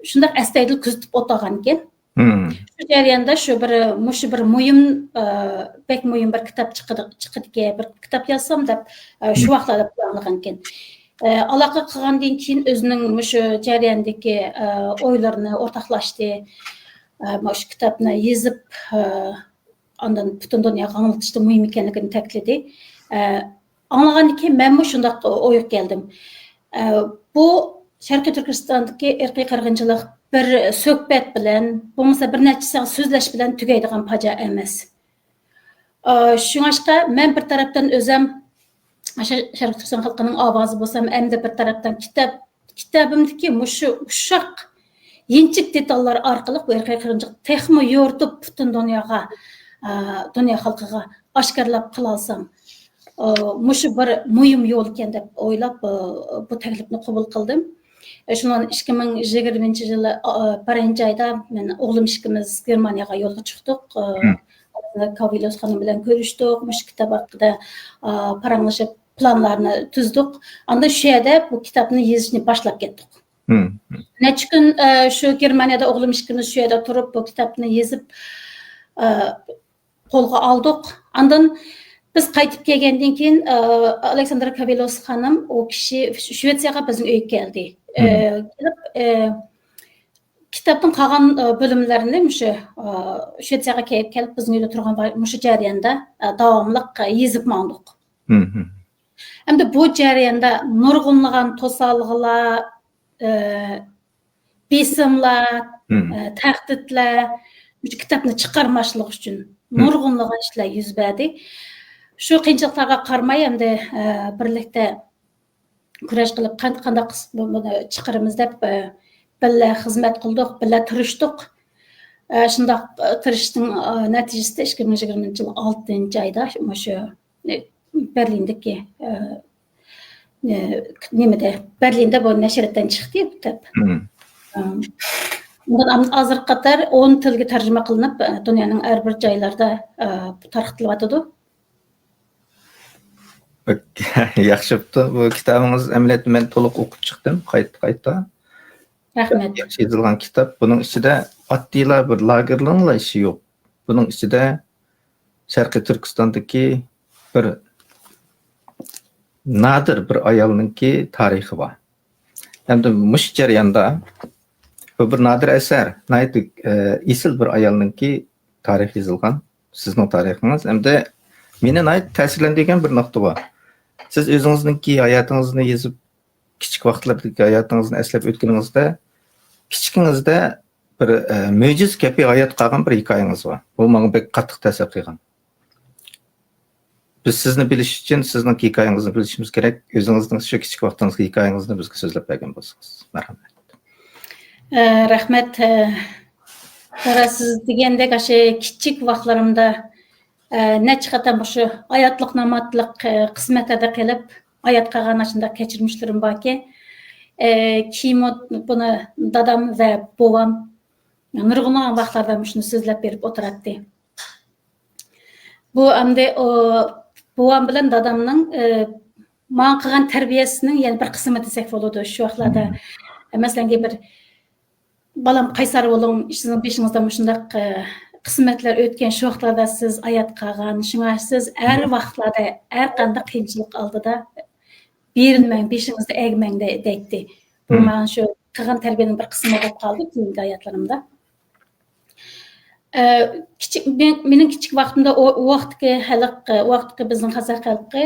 شۇنداق ئەستايىدىل كۆزىتىپ ئولتۇرغانىكەن. مم. شۇ جەرياندا شۇ بىر، مۇشۇ بىر مۇھىم، ئە، بەك مۇھىم بىر كىتاب چىقىدۇ-، چىقىدىكەن، بىر كىتاب يازسام دەپ، ئە، شۇ مم. ۋاقىتلاردا پىلانلىغانىكەن. ئە، ئالاقە قىلغاندىن كېيىن ئۆزىنىڭ مۇشۇ جەرياندىكى، ئە، ئويلىرىنى ئورتاقلاشتى. ئە، مۇشۇ كىتابنى يېزىپ، ئە، ئاندىن پۈتۈن دۇنياغا ئاڭلىتىشتا مۇھىم ئىكەنلىكىنى تەكىتلىدى. ئە، ئاڭلىغاندىن كېيىن مەنمۇ شۇنداق ئويغا كەلدىم. ئە، بۇ شەرقىي تۈركىستاندىكى ئىرقىي قىرغىنچىلىق بىر سۆھبەت بىلەن، بولمىسا بىر نەچچە سائەت سۆزلەش بىلەن تۈگەيدىغان پاجىئە ئەمەس. ئە، شۇڭاشقا مەن بىر تەرەپتىن ئۆزەم شە-، شەرقىي تۈركىستان خەلقىنىڭ ئاۋازى بولسام، ئەمدى بىر تەرەپتىن كىتاب، كىتابىمدىكى مۇشۇ ئۇششاق، يىنچىك دېتاللار ئارقىلىق بۇ ئىرقىي قىرغىنچىلىقنى تېخىمۇ يورۇتۇپ، پۈتۈن دۇنياغا، ئە، دۇنيا خەلقىگە ئاشكارىلاپ قىلالسام، ئە، مۇشۇ بىر مۇھىم يول ئىكەن دەپ ئويلاپ، ئە، بۇ تەكلىپنى قوبۇل قىلدىم. ئە، شۇنىڭ بىلەن ئىككى مىڭ يىگىرمىنچى يىلى، ئە، بىرىنچى ئايدا مەن ئوغلۇم ئىككىمىز گېرمانىيەگە يولغا چىقتۇق. ئە، مم. كاۋېليوس خانىم بىلەن كۆرۈشتۇق، مۇشۇ كىتاب ھەققىدە، ئە، پاراڭلىشىپ، پىلانلارنى تۈزدۇق. ئاندىن شۇ يەردە بۇ كىتابنى يېزىشنى باشلاپ كەتتۇق. مم. نەچچە كۈن، ئە، شۇ گېرمانىيەدە ئوغلۇم ئىككىمىز شۇ يەردە تۇرۇپ، بۇ كىتابنى يېزىپ، ئە، قولغا ئالدۇق. ئاندىن بىز قايتىپ كەلگەندىن كېيىن، ئە، ئالېكساندرا كاۋېليوس خانىم، ئۇ كىشى شىۋېتسىيەگە بىزنىڭ ئۆيگە كەلدى. ئە، مم. كېلىپ، ئە، كىتابنىڭ قالغان، ئە، بۆلۈملىرىنى مۇشۇ، ئە، شىۋېتسىيەگە كېلىپ، كېلىپ بىزنىڭ ئۆيدە تۇرغان ۋاي-، مۇشۇ جەرياندا، ئە، داۋاملىق، ئە، يېزىپ ماڭدۇق. مم. ئەمدى بۇ جەرياندا نۇرغۇنلىغان توسالغۇلار، ئە، بېسىملار، مم. ئە، تەھدىتلەر، مۇشۇ كىتابنى چىقارماسلىق ئۈچۈن مم. نۇرغۇنلىغان ئىشلار يۈز بەردى. شۇ قىيىنچىلىقلارغا قارىماي، ئەمدى، ئە، بىرلىكتە كۈرەش قىلىپ، قان-، قانداق قىس-، بۇ-، بۇنى چىقىرىمىز دەپ، ئە، بىللە خىزمەت قىلدۇق، بىللە تىرىشتۇق. ئە، شۇنداق، ئە، تىرىشىشنىڭ، ئە، نەتىجىسىدە ئىككى مىڭ يىگىرمىنچى يىل ئالتىنچى ئايدا مۇشۇ، ئە، بەرلىندىكى، ئە، ئە، نېمىدە، بەرلىندە بۇ نەشرىياتتىن چىقتى بۇ كىتاب. مم. ئە، بۇنىڭدىن ھازىرغا قەدەر ئون تىلغا تەرجىمە قىلىنىپ، ئە، دۇنيانىڭ ھەر بىر جايلىرىدا، ئە، تارقىتىلىۋاتىدۇ. ياخشى بوپتۇ. بۇ كىتابىڭىز ئەمەلىيەتتە مەن تولۇق ئوقۇپ چىقتىم، قايتا، قايتا. رەھمەت. ياخشى يېزىلغان كىتاب. بۇنىڭ ئىچىدە ئاددىيلا بىر لاگېرلارنىڭلا ئىشى يوق. بۇنىڭ ئىچىدە شەرقىي تۈركىستاندىكى بىر نادىر بىر ئايالنىڭكى تارىخى بار. ھەمدە مۇشۇ جەرياندا بۇ بىر نادىر ئەسەر، ناھايىتى، ئە، ئېسىل بىر ئايالنىڭكى تارىخى يېزىلغان، سىزنىڭ تارىخىڭىز. ھەمدە مېنى ناھايىتى تەسىرلەندۈرگەن بىر نۇقتا بار. سىز ئۆزىڭىزنىڭكى ھاياتىڭىزنى يېزىپ، كىچىك ۋاقىتلىرىدىكى ھاياتىڭىزنى ئەسلەپ ئۆتكىنىڭىزدە، كىچىكىڭىزدە بىر، ئە، مۆجىزە كەبى ھايات قالغان بىر ھېكايىڭىز بار. بۇ ماڭا بەك قاتتىق تەسىر قىلغان. بىز سىزنى بىلىش ئۈچۈن سىزنىڭ ھېكايىڭىزنى بىلىشىمىز كېرەك. ئۆزىڭىزنىڭ شۇ كىچىك ۋاقتىڭىزدىكى ھېكايىڭىزنى بىزگە سۆزلەپ بەرگەن بولسىڭىز. مەرھەمەت. ئە، رەھمەت. ئە، راست سىز دېگەندەك، ئاشۇ كىچىك ۋاقىتلىرىمدا، ئە، نەچچە قېتىم مۇشۇ ھاياتلىق، ناماتلىق، ئە، قىسمەتلەردە قېلىپ، ھايات قالغان ئاشۇنداق كەچۈرمىشلىرىم باركى، ئە، كېيىنمۇ بۇنى دادام ۋە بوۋام نۇرغۇنلىغان ۋاقىتلاردا مۇشۇنى سۆزلەپ بېرىپ ئولتۇراتتى. بۇ ئەمدى، ئۇ، بوۋام بىلەن دادامنىڭ، ئە، ماڭا قىلغان تەربىيەسىنىڭ يەنە بىر قىسمى دېسەك بولىدۇ شۇ ۋاقىتلاردا. مم. مەسىلەن، بىر، «بالام، قەيسەر بولۇڭ، سىزنىڭ بېشىڭىزدا مۇشۇنداق، ئە، قىسمەتلەر ئۆتكەن، شۇ ۋاقىتلاردا سىز ھايات قالغان، شۇڭا سىز ھەر مم. ۋاقىتلاردا، ھەر قانداق قىيىنچىلىق ئالدىدا بېرىلمەڭ، بېشىڭىزنى ئەگمەڭ» دە-، دەيتتى. بۇ مم. ماڭا شۇ قىلغان تەربىيەنىڭ بىر قىسمى بولۇپ قالدى كېيىنكى ھاياتلىرىمدا. ئە، كىچىك، مېن-، مېنىڭ كىچىك ۋاقتىمدا ئۇ، ئۇ ۋاقىتتىكى خەلق، ئۇ ۋاقىتتىكى بىزنىڭ قازاق خەلقى،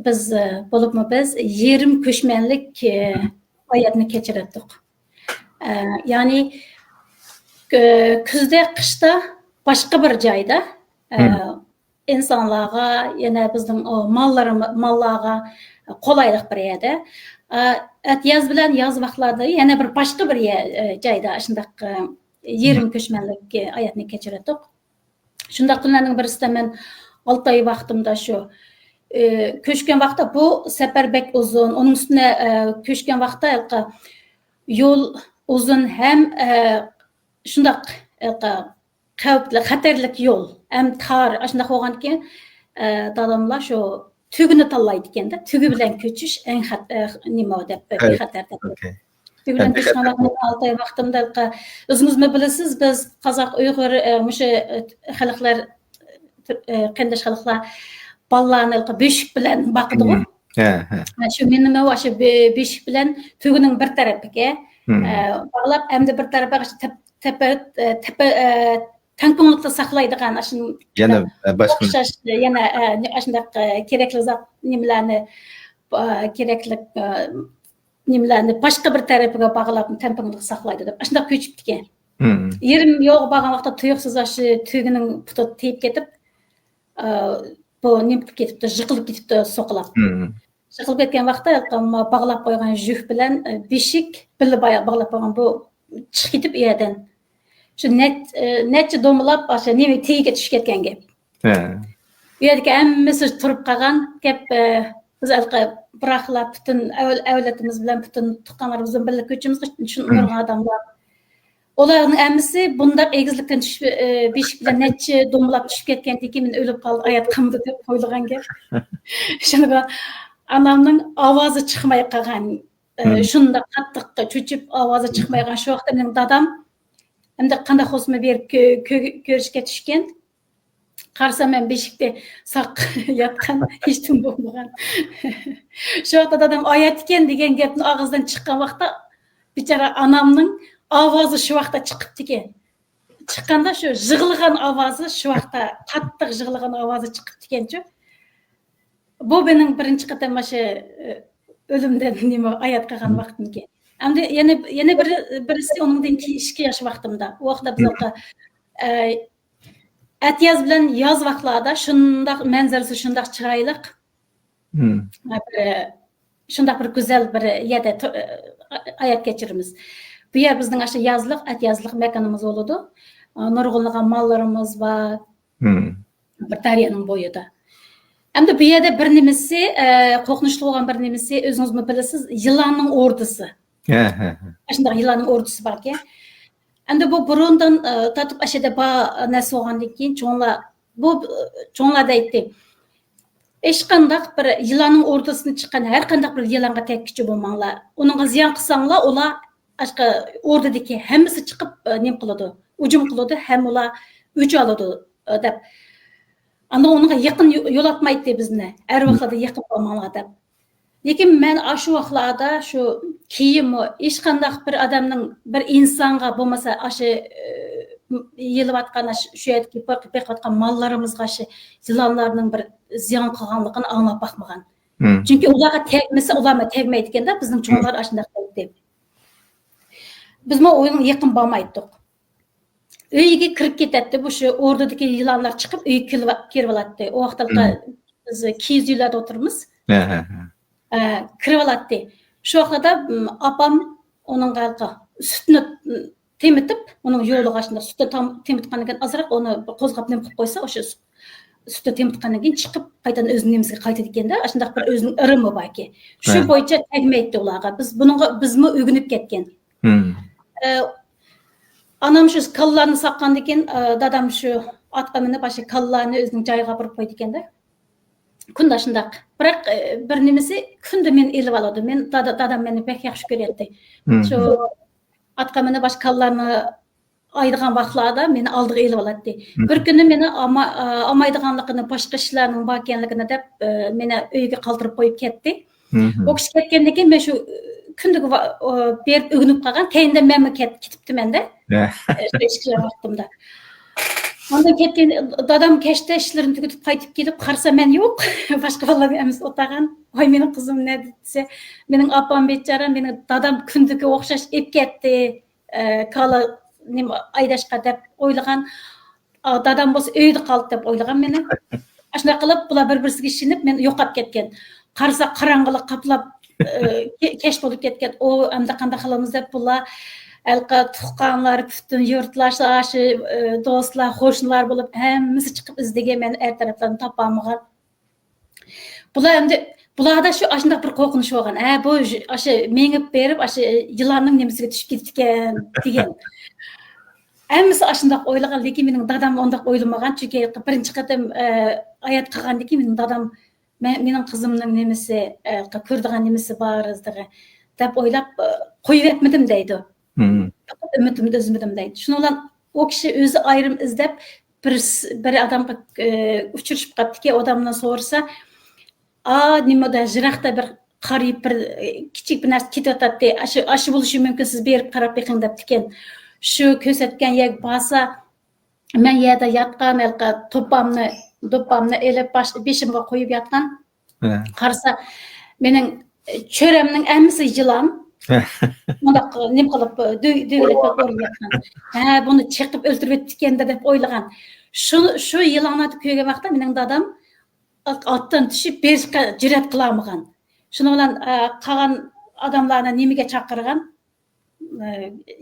بىز، ئە، بولۇپمۇ بىز يېرىم كۆچمەنلىك، ئە، ھاياتنى كەچۈرەتتۇق. ئە، يەنى، ئە، كۈزدە، قىشتا باشقا بىر جايدا، ئە، ئىنسانلارغا، يەنە بىزنىڭ ئۇ ماللىرىمىز، ماللارغا قولايلىق بىر يەردە. ئە، ئەتىياز بىلەن ياز ۋاقىتلاردا يەنە بىر باشقا بىر يە-، ئە، جايدا ئاشۇنداق، ئە، يېرىم كۆچمەنلىك، ئە، ھاياتنى كەچۈرەتتۇق. شۇنداق كۈنلەرنىڭ بىرسىدە مەن ئالتە ئاي ۋاقتىمدا شۇ، ئە، كۆچكەن ۋاقىتتا بۇ سەپەر بەك ئۇزۇن. ئۇنىڭ ئۈستىنە، ئە، كۆچكەن ۋاقىتتا ھېلىقى يول ئۇزۇن ھەم، ئە، شۇنداق، ھېلىقى خەۋپلىك، خەتەرلىك يول، ھەم تار، ئاشۇنداق بولغاندىكىن، ئە، داداملار شۇ تۆگىنى تاللايدىكەن-دە، تۆگە بىلەن كۆچۈش ئەڭ خەت-، ئە، نېمە دەپ، بىخەتەر دەپ. تۆگە بىلەن كۆچۈش مانا ئالتە ئاي ۋاقتىمدا ھېلىقى ئۆزىڭىزمۇ بىلىسىز، بىز قازاق، ئۇيغۇر، ئە، مۇشۇ، ئە، خەلقلەر، ئە، قېرىنداش خەلقلەر بالىلارنى ھېلىقى بۆشۈك بىلەن باقىدىغۇ. ھە، ھە. ھە، شۇ مېنىمۇ ئاشۇ بۆ-، بۆشۈك بىلەن تۆگىنىڭ بىر تەرىپىگە، ئە، باغلاپ، ئەمدى بىر تەرىپىگە ئاشۇ تەپ-، تەپە-، ئە، تەپە-، ئە، تەڭپۇڭلۇقتا ساقلايدىغان ئاشۇ يەنە، ئە، باشقا ئوخشاش، يەنە، ئە، ئاشۇنداق، ئە، كېرەكلىك زات نېمىلەرنى، ئە، كېرەكلىك، ئە، نېمىلەرنى باشقا بىر تەرىپىگە باغلاپ، تەڭپۇڭلۇق ساقلايدۇ دەپ، ئاشۇنداق كۆچۈپتىكەن. يېرىم يولغا بارغان ۋاقىتتا تۇيۇقسىز ئاشۇ تۆگىنىڭ پۇتى تېيىپ كېتىپ، ئە، بۇ نېمە قىلىپ كېتىپتۇ، يىقىلىپ كېتىپتۇ، سوقۇلاپ. يىقىلىپ كەتكەن ۋاقىتتا ھېلىقى باغلاپ قويغان يۈك بىلەن، ئە، بېشىك بىللە بايا-، باغلاپ قويغان بۇ چىقىپ كېتىپ ئۇ يەردىن. شۇ نەچ-، ئە، نەچچە دومىلاپ ئاشۇ نېمە تېگىگە چۈشۈپ كەتكەن گەپ. ئۇ يەردىكى ھەممىسى تۇرۇپ قالغان گەپ، ئە، بىز ھېلىقى بىراقلا پۈتۈن ئەۋل-، ئەۋلادىمىز بىلەن پۈتۈن تۇغقانلىرىمىز بىلەن بىللە كۆچىمىز، شۇ نۇرغۇن ئادەملەر. ئۇلارنىڭ ھەممىسى بۇنداق ئېگىزلىكتىن چۈشۈپ، ئە، بېشىك بىلەن نەچچە دومىلاپ چۈشۈپ كەتكەندىن كېيىن، مېنى ئۆلۈپ قالدى، ھايات قالمىدى دەپ ئويلىغان گەپ. شۇنىڭغا ئانامنىڭ ئاۋازى چىقماي قالغان، ئە، شۇنداق قاتتىق چۆچۈپ، ئاۋازى چىقمايدىغان. شۇ ۋاقىتتا مېنىڭ دادام ئەمدى قانداق بولسىمۇ بېرىپ كۆ-، كۆ-، كۆرۈشكە چۈشكەن. قارىسام، مەن بېشىكتە ساق ياتقان، ھېچنېمە بولمىغان. شۇ ۋاقىتتا دادام ئايات ئىكەن دېگەن گەپنى ئاغزىدىن چىققان ۋاقىتتا، بىچارە ئانامنىڭ ئاۋازى شۇ ۋاقىتتا چىقىپتىكەن. چىققاندا شۇ يىغلىغان ئاۋازى شۇ ۋاقىتتا، قاتتىق يىغلىغان ئاۋازى چىقىپتىكەنچۇ. بۇ مېنىڭ بىرىنچى قېتىم مۇشۇ، ئە، ئۆلۈمدىن نېمە ھايات قالغان ۋاقتىمكەن. ئەمدى يەنە، يەنە بىر، بىرسى ئۇنىڭدىن كېيىن ئىككى ياش ۋاقتىمدا. ئۇ ۋاقىتتا بىز، ئە، ئەتىياز بىلەن ياز ۋاقىتلاردا شۇنداق مەنزىرىسى شۇنداق چىرايلىق. بىر، شۇنداق بىر گۈزەل بىر يەردە تۇ-، ھايات كەچۈرىمىز. بۇ يەر بىزنىڭ ئاشۇ يازلىق، ئەتىيازلىق مەكىنىمىز بولىدۇ. نۇرغۇنلىغان ماللىرىمىز بار. بىر دەريانىڭ بويىدا. ئەمدى بۇ يەردە بىر نېمىسى، ئە، قورقۇنچلۇق بولغان بىر نېمىسى، ئۆزىڭىزمۇ بىلىسىز، يىلاننىڭ ئوردىسى. ھە، ھە، ھە. ئاشۇنداق يىلاننىڭ ئوردىسى باركەن. ئەمدى بۇ بۇرۇندىن، ئە، تارتىپ ئاشۇ يەردە بار نەرسە بولغاندىن كېيىن چوڭلار، بۇ، چوڭلار دەيتتى، ھېچقانداق بىر يىلاننىڭ ئوردىسىدىن چىققان ھەر قانداق بىر يىلانغا تەگكۈچى بولماڭلار. ئۇنىڭغا زىيان قىلساڭلار، ئۇلار ئاشقا ئوردىدىكى ھەممىسى چىقىپ، ئە، نېمە قىلىدۇ؟ ھۇجۇم قىلىدۇ ھەم ئۇلار ئۆچ ئالىدۇ، ئە، دەپ. ئاندىن ئۇنىڭغا يېقىن يو-، يولاتمايتتى بىزنى. ھەر ۋاقىتلاردا يېقىن بولماڭلار دەپ. لېكىن مەن ئاشۇ ۋاقىتلاردا شۇ كېيىنمۇ ھېچقانداق بىر ئادەمنىڭ، بىر ئىنسانغا بولمىسا ئاشۇ، ئە، يېلىۋاتقان، ئاشۇ، شۇ يەردىكى بېقىپ، بېقىۋاتقان ماللىرىمىزغا، شۇ يىلانلارنىڭ بىر زىيان قىلغانلىقىنى ئاڭلاپ باقمىغان. چۈنكى ئۇلارغا تەگمىسە، ئۇلارمۇ تەگمەيدىكەن-دە، بىزنىڭ چوڭلار ئاشۇنداق دەيتتى. بىزمۇ ئۇنىڭغا يېقىن بارمايتتۇق. ئۆيىگە كىرىپ كېتەتتى، بۇ شۇ ئوردىدىكى يىلانلار چىقىپ ئۆيگە كىرىۋا-، كىرىۋالاتتى. ئۇ ۋاقىتتا بىز كىيىز ئۆيلەردە ئولتۇرىمىز. ھە، ھە، ھە. ئە، كىرىۋالاتتى. شۇ ۋاقىتتا، م، ئاپام ئۇنىڭغا سۈتنى، م، تېمىتىپ، ئۇنىڭ يولىغا شۇنداق سۈتنى تام-، تېمىتقاندىن كېيىن ئازراق ئۇنى قوزغاپ نېمە قىلىپ قويسا، ئاشۇ سۈت-، سۈتنى تېمىتقاندىن كېيىن چىقىپ قايتىدىن ئۆزىنىڭ نېمىسىگە قايتىدىكەن-دە، ئاشۇنداق بىر ئۆزىنىڭ ئىرىمى باركەن. شۇ بويىچە تەگمەيتتى ئۇلارغا. بىز بۇنىڭغا، بىزمۇ ئۆگىنىپ كەتكەن. ئە، ئانام شۇ كالىلارنى ساققاندىن كېيىن، ئە، دادام شۇ ئاتقا مىنىپ، ئاشۇ كالىلارنى ئۆزىنىڭ جايىغا ئاپىرىپ قويىدىكەن-دە. كۈندە شۇنداق. بىراق، ئە، بىر نېمىسى، كۈندە مېنى ئېلىۋالىدۇ. مېنى دادا-، دادام مېنى بەك ياخشى كۆرەتتى. شۇ ئاتقا مىنىپ، ئاشۇ كالىلارنى ئايدىغان ۋاقىتلاردا مېنى ئالدىغا ئېلىۋالاتتى. بىر كۈنى مېنى ئاما-، ئە، ئامايدىغانلىقىنى، باشقا ئىشلارنىڭ بار ئىكەنلىكىنى دەپ، ئە، مېنى ئۆيگە قالدۇرۇپ قويۇپ كەتتى. ئۇ كىشى كەتكەندىن كېيىن مەن شۇ، ئە، كۈندىكى ۋا-، ئۇ، بېرىپ ئۆگىنىپ قالغان، كەينىدىن مەنمۇ كەت-، كېتىپتىمەن-دە. ئە، شۇ ئىككى ۋاقتىمدا. ئاندىن كەتكەن، دادام كەچتە ئىشلىرىنى تۈگىتىپ قايتىپ كېلىپ قارىسا مەن يوق. باشقا بالىلار ھەممىسى ئولتۇرغان. ۋاي، مېنىڭ قىزىم نەدە دېسە، مېنىڭ ئاپام بىچارە، مېنىڭ دادام كۈندىكىگە ئوخشاش ئېلىپ كەتتى. ئە، كالا نېمە ئايداشقا دەپ ئويلىغان. ئا، دادام بولسا ئۆيدە قالدى دەپ ئويلىغان مېنى. ئاشۇنداق قىلىپ، بۇلار بىر-بىرسىگە ئىشىنىپ، مېنى يوقاپ كەتكەن. قارىسا، قاراڭغۇلۇق قاپلاپ، ئە، كە-، كەچ بولۇپ كەتكەن. ئۇ ئەمدى قانداق قىلىمىز دەپ، بۇلار ھېلىقى تۇغقانلار، پۈتۈن يۇرتلار، شۇ، ئە، دوستلار، قوشنىلار بولۇپ، ھەممىسى چىقىپ ئىزدىگەن، مەن ھەر تەرەپلەرنى تاپالمىغان. بۇلار ئەمدى، بۇلاردا شۇ ئاشۇنداق بىر قورقۇنچ بولغان. ھە، بۇ ژ-، ئاشۇ مېڭىپ بېرىپ، ئاشۇ يىلاننىڭ نېمىسىگە چۈشۈپ كېتىپتىكەن، دېگەن. ھەممىسى ئاشۇنداق ئويلىغان، لېكىن مېنىڭ دادام ئۇنداق ئويلىمىغان، چۈنكى بىرىنچى قېتىم، ئە، ھايات قالغاندىن كېيىن مېنىڭ دادام، مە-، مېنىڭ قىزىمنىڭ نېمىسى، ئە، كۆرىدىغان نېمىسى بار، دەپ ئويلاپ، ئە، قويۇۋەتمىدىم دەيدۇ. مم. ئۈمىدىمنى ئۈزمىدىم دەيدۇ. شۇنىڭ بىلەن ئۇ كىشى ئۆزى ئايرىم ئىزدەپ، بىر س-، بىر ئادامغا، ئە، ئۇچرىشىپ قاپتىكەن، ئۇ ئادامدىن سورىسا، ئا، نېمىدە، يىراقتا بىر قارىيىپ، بىر، ئە، كىچىك بىر نەرسە كېتىۋاتاتتى. ئاشۇ، ئاشۇ بولۇشى مۇمكىن، سىز بېرىپ قاراپ بېقىڭ، دەپتىكەن. شۇ كۆرسەتكەن يەرگە بارسا، مەن يەردە ياتقان ھېلىقى توپامنى، دوپامنى ئېلىپ باش-، بېشىمغا قويۇپ ياتقان. ھە. قارىسا، مېنىڭ، ئە، چۆرەمنىڭ ھەممىسى يىلان. ھە. مۇنداق نېمە قىلىپ، دۆ-، دۆگىلەپ ئورۇپ ياتقان. ھە، بۇنى چېقىپ ئۆلتۈرۈۋېتىپتىكەن-دە دەپ ئويلىغان. شۇ، شۇ يىلانلارنى كۆرگەن ۋاقىتتا مېنىڭ دادام ئاتتىن چۈشۈپ بېرىشقا جۈرئەت قىلالمىغان. شۇنىڭ بىلەن، ئە، قالغان ئاداملارنى نېمىگە چاقىرغان؟ ئە،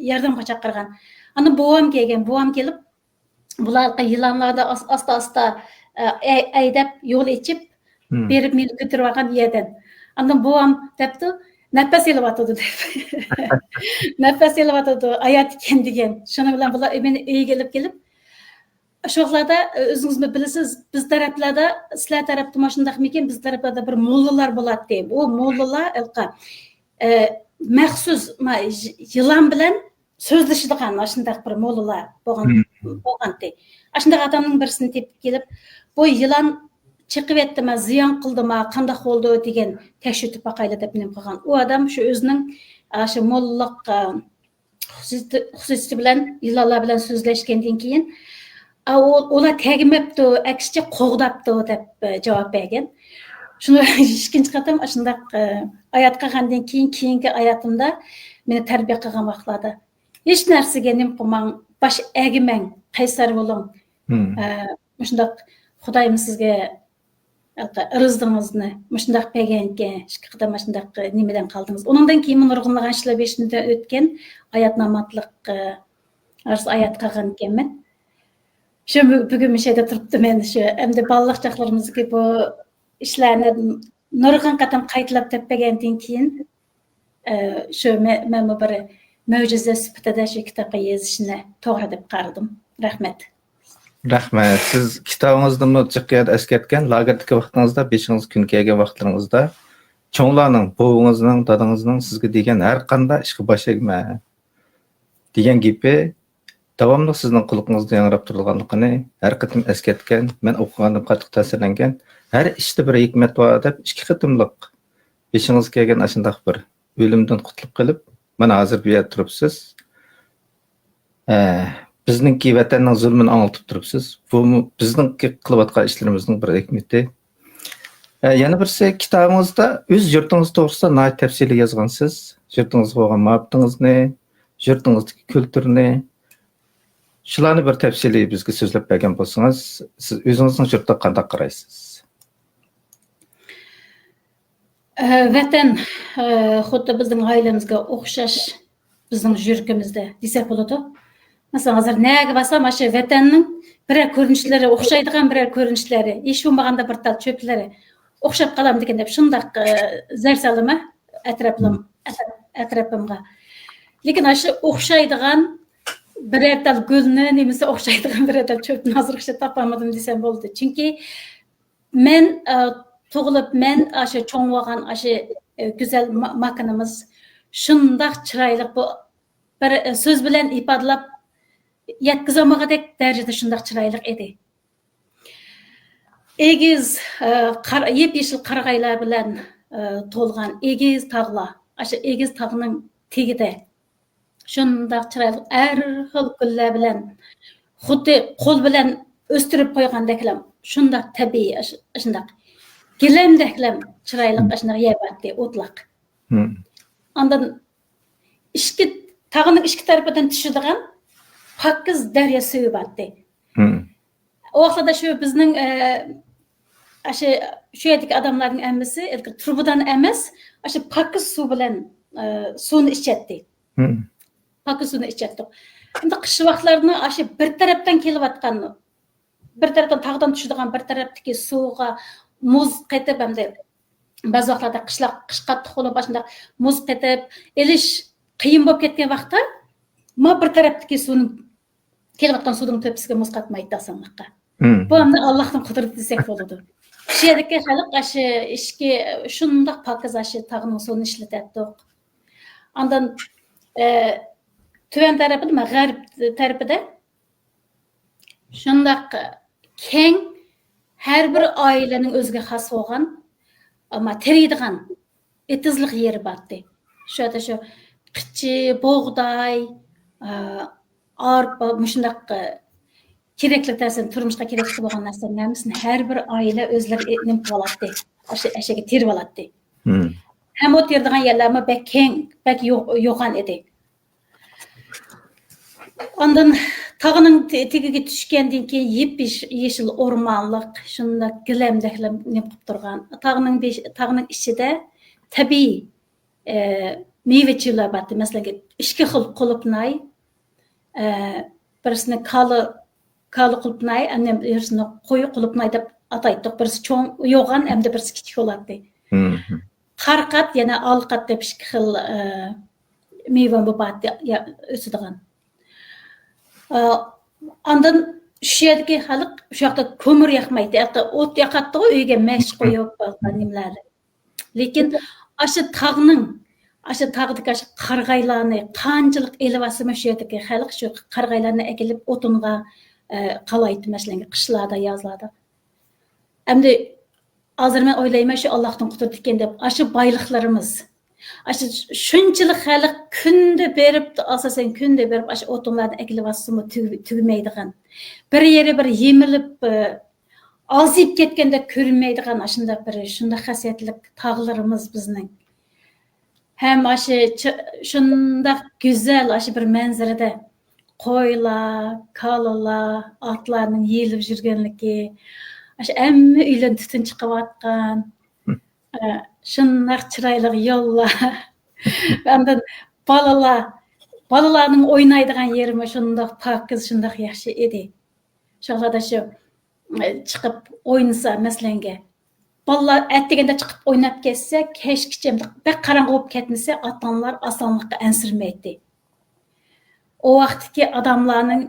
ياردەمگە چاقىرغان. ئاندىن بوۋام كەلگەن. بوۋام كېلىپ، بۇلار يىلانلاردا ئاس-، ئاستا-ئاستا، ئە، ئەي-، ئەيدەپ، يول ئېچىپ، مم. بېرىپ مېنى كۆتۈرۈپ ئالغان يەردىن. ئاندىن بوۋام دەپتۇ، «نەپەس ئېلىۋاتىدۇ» دەپ. «نەپەس ئېلىۋاتىدۇ، ھايات ئىكەن» دېگەن. شۇنىڭ بىلەن بۇلار مېنى ئۆيگە ئېلىپ كېلىپ، شۇ ۋاقىتلاردا، ئۆزىڭىزمۇ بىلىسىز، بىز تەرەپلەردە، سىلەر تەرەپتىمۇ شۇنداقمىكىن، بىز تەرەپلەردە بىر موللىلار بولاتتى. بۇ موللىلار ھېلىقى، ئە، مەخسۇس، ما، يىلان بىلەن سۆزلىشىدىغان ئاشۇنداق بىر موللىلار بولغان، مم. بولغانتى. ئاشۇنداق ئادەمنىڭ بىرسىنى تېپىپ كېلىپ، «بۇ يىلان چېقىۋەتتىما، زىيان قىلدىما، قانداق بولدى؟» دېگەن، «تەكشۈرتۈپ باقايلى» دەپ نېمە قىلغان. ئۇ ئادەم شۇ ئۆزىنىڭ، ئاشۇ موللىلىق، ئە، خۇسۇسىيىتى، خۇسۇسىيىتى بىلەن، يىلانلار بىلەن سۆزلەشكەندىن كېيىن، «ئا، ئۇ، ئۇلار تەگمەپتۇ، ئەكسىچە قوغداپتۇ» دەپ، ئە، جاۋاب بەرگەن. شۇنى ئىككىنچى قېتىم ئاشۇنداق، ئە، ھايات قالغاندىن كېيىن، كېيىنكى ھاياتىمدا مېنى تەربىيە قىلغان ۋاقىتلاردا، «ھېچ نەرسىگە نېمە قىلماڭ، باش ئەگمەڭ، قەيسەر بولۇڭ. مم. ئە، مۇشۇنداق خۇدايىم سىزگە ئىرزىڭىزنى مۇشۇنداق بەرگەنكەن، ئىككى قېتىم مۇشۇنداق نېمىدىن قالدىڭىز.» ئۇنىڭدىن كېيىنمۇ نۇرغۇنلىغان ئىشلار بېشىمدىن ئۆتكەن، ھايات-ماماتلىق، ئە، ئارىسىدا ھايات قالغان ئىكەنمەن. شۇ بۈ-، بۈگۈن مۇشۇ يەردە تۇرۇپتىمەن. شۇ ئەمدى بالىلىق چاغلىرىمىزدىكى بۇ ئىشلارنى نۇرغۇن قېتىم قايتىلاپ دەپ بەرگەندىن كېيىن، ئە، شۇ مە-، مەنمۇ بىر مۆجىزە سۈپىتىدە شۇ كىتابقا يېزىشنى توغرا دەپ قارىدىم. رەھمەت. رەھمەت. سىز كىتابىڭىزدىمۇ جىق يەردە ئەسكەرتكەن، لاگېردىكى ۋاقتىڭىزدا، بېشىڭىز كۈن كەلگەن ۋاقىتلىرىڭىزدا چوڭلارنىڭ، بوۋىڭىزنىڭ، دادىڭىزنىڭ سىزگە دېگەن ھەر قانداق ئىشقا باش ئەگمە دېگەن گېپى داۋاملىق سىزنىڭ قۇلىقىڭىزدا ياڭراپ تۇرىدىغانلىقىنى ھەر قېتىم ئەسكەرتكەن، مەن ئوقۇغاندىن قاتتىق تەسىرلەنگەن. ھەر ئىشتا بىر ھېكمەت بار دەپ ئىككى قېتىملىق بېشىڭىزگە كەلگەن ئاشۇنداق بىر ئۆلۈمدىن قۇتۇلۇپ قېلىپ، مانا ھازىر بۇ يەردە تۇرۇپسىز. ئە، بىزنىڭكى ۋەتەننىڭ زۇلمىنى ئاڭلىتىپ تۇرۇپسىز. بۇمۇ بىزنىڭكى قىلىۋاتقان ئىشلىرىمىزنىڭ بىر ھېكمىتى. ئە، يەنە بىرسى، كىتابىڭىزدا ئۆز يۇرتىڭىز توغرىسىدا ناھايىتى تەپسىلىي يازغانسىز. يۇرتىڭىزغا بولغان مۇھەببىتىڭىزنى، يۇرتىڭىزدىكى كۈلتۈرنى، شۇلارنى بىر تەپسىلىي بىزگە سۆزلەپ بەرگەن بولسىڭىز، سىز ئۆزىڭىزنىڭ يۇرتىغا قانداق قارايسىز؟ ئە، ۋەتەن، ئە، خۇددى بىزنىڭ ئائىلىمىزگە ئوخشاش بىزنىڭ يۈرىكىمىزدە دېسەك بولىدۇ. مەسىلەن، ھازىر نەگە بارسام، ئاشۇ ۋەتەننىڭ بىرەر كۆرۈنۈشلىرى، ئوخشايدىغان بىرەر كۆرۈنۈشلىرى، ھېچ بولمىغاندا بىر تال چۆپلىرى ئوخشاپ قالامدىكىن دەپ شۇنداق، ئە، زەر سالىمەن ئەتراپلىم-، ئەتراپ-، ئەتراپىمغا. لېكىن ئاشۇ ئوخشايدىغان بىرەر تال گۈلنى، نېمىسى ئوخشايدىغان بىرەر تال چۆپنى ھازىرغىچە تاپالمىدىم دېسەم بولىدۇ. چۈنكى مەن، ئە، تۇغۇلۇپ، مەن ئاشۇ چوڭ بولغان ئاشۇ، ئە، گۈزەل ما-، ماكىنىمىز شۇنداق چىرايلىق، بۇ بىر، ئە، سۆز بىلەن ئىپادىلەپ يەتكۈزەلمىگۈدەك دەرىجىدە شۇنداق چىرايلىق ئىدى. ئېگىز، ئە، قار-، يېپيېشىل قارىغايلار بىلەن، ئە، تولغان ئېگىز تاغلار، ئاشۇ ئېگىز تاغنىڭ تېگىدە شۇنداق چىرايلىق ھەر خىل گۈللەر بىلەن، خۇددى قول بىلەن ئۆستۈرۈپ قويغاندەكلا، شۇنداق تەبىئىي، ئاش-، ئاشۇنداق گىلەمدەكلا چىرايلىق، ئاشۇنداق يەر بارتتى، ئوتلاق. مم. ئاندىن ئىككى، تاغنىڭ ئىككى تەرىپىدىن چۈشىدىغان پاكىز دەريا سۈيى بارتتى. مم. ئۇ ۋاقىتلاردا شۇ بىزنىڭ، ئە، ئاشۇ، شۇ يەردىكى ئاداملارنىڭ ھەممىسى ھېلىقى تۇرۇبىدان ئەمەس، ئاشۇ پاكىز سۇ بىلەن، ئە، سۇنى ئىچەتتى. مم. پاكىز سۇنى ئىچەتتۇق. ئەمدى قىش ۋاقىتلاردا ئاشۇ بىر تەرەپتىن كېلىۋاتقان، بىر تەرەپتىن تاغدىن چۈشىدىغان بىر تەرەپتىكى سۇغا مۇز قېتىپ، ئەمدى بەزى ۋاقىتلاردا قىشلاق، قىش قاتتىق بولۇپ، ئاشۇنداق مۇز قېتىپ ئېلىش قىيىن بولۇپ كەتكەن ۋاقىتتا، ما بىر تەرەپتىكى سۇنى، كېلىۋاتقان سۇنىڭ تۆپىسىگە مۇز قاتمايتتى ئاسانلىققا. مم. بۇ ئەمدى ئاللاھنىڭ قۇدرىتى دېسەك بولىدۇ. شۇ يەردىكى خەلق ئاشۇ ئىچكى شۇنداق پاكىز ئاشۇ تاغنىڭ سۇنى ئىشلىتەتتۇق. ئاندىن، ئە، تۆۋەن تەرىپىدە، غەرب تەرىپىدە شۇنداق كەڭ، ھەر بىر ئائىلىنىڭ ئۆزىگە خاس بولغان، ئەمما تېرىيدىغان ئېتىزلىق يېرى بارتتى. شۇ يەردە شۇ قىچى، بۇغداي، ئا، ئارپا، مۇشۇنداق، ئا، كېرەكلىك نەرسىنى، تۇرمۇشقا كېرەكلىك بولغان نەرسىلەرنىڭ ھەممىسىنى ھەر بىر ئائىلە ئۆزلىرى نېمە قىلىۋالاتتى. ئاشۇ ئەشەگە تېرىۋالاتتى. مم. ھەم ئۇ تېرىيدىغان يەرلەرمۇ بەك كەڭ، بەك يو-، يوغان ئىدى. ئاندىن تاغنىڭ تې-، تېگىگە چۈشكەندىن كېيىن يېپيېش-، يېشىل ئورمانلىق، شۇنداق گىلەمدەكلەر نېمە قىلىپ تۇرغان. تاغنىڭ بېش-، تاغنىڭ ئىچىدە تەبىئىي، ئە، مېۋە چىۋىلەر بارتى. مەسىلەن، ئىككى خىل قۇلۇپناي، ئە، بىرسىنى كالا، كالا قۇلۇپناي، ئەنە بىرسىنى قويۇ قۇلۇپناي دەپ ئاتايتتۇق. بىرسى چوڭ، يوغان، ئەمدى بىرسى كىچىك بولاتتى. مم. قارىقات، يەنە ئالىقات دەپ ئىككى خىل، ئە، مېۋە بارتى، يا-، ئۆسىدىغان. ئا، ئاندىن شۇ يەردىكى خەلق شۇ ياقتا كۆمۈر ياقمايتتى. ئوت ياقاتتىغۇ ئۆيگە مەش قويۇپ، نېمىلەر. لېكىن ئاشۇ تاغنىڭ، ئاشۇ تاغدىكى ئاشۇ قارىغايلارنى قانچىلىك ئېلىۋالسىمۇ، شۇ يەردىكى خەلق شۇ قارىغايلارنى ئەكېلىپ ئوتۇنغا، ئە، قالايتتى، مەسىلەن، قىشلاردا، يازلاردا. ئەمدى ھازىر مەن ئويلايمەن، شۇ ئاللاھنىڭ قۇدرىتى ئىكەن دەپ، ئاشۇ بايلىقلىرىمىز، ئاشۇ شۇنچىلىك خەلق كۈندە بېرىپ، ئاساسەن كۈندە بېرىپ، ئاشۇ ئوتۇنلارنى ئەكېلىۋاتسىمۇ تۈگ-، تۈگىمەيدىغان. بىر يېرى بىر يېمىلىپ، ئازىيىپ كەتكەندەك كۆرۈنمەيدىغان ئاشۇنداق بىر، شۇنداق خاسىيەتلىك تاغلىرىمىز بىزنىڭ. ھەم ئاشۇ چى-، شۇنداق گۈزەل ئاشۇ بىر مەنزىرىدە قويلار، كالىلار، ئاتلارنىڭ يېيىلىپ يۈرگەنلىكى، ئاشۇ ھەممە ئۆيلەردىن تۈتۈن چىقىۋاتقان، ئە، شۇنداق چىرايلىق يوللار. ئاندىن بالىلار، بالىلارنىڭ ئوينايدىغان يېرىمۇ شۇنداق پاكىز، شۇنداق ياخشى ئىدى. شۇ چاغلاردا شۇ، ئە، چىقىپ ئوينىسا، مەسىلەنگە، بالىلار ئەتىگەندە چىقىپ ئويناپ كەتسە، كەچكىچە بەك قاراڭغۇ بولۇپ كەتمىسە، ئاتا-ئانىلار ئاسانلىققا ئەنسىرىمەيتتى. ئۇ ۋاقىتتىكى ئاداملارنىڭ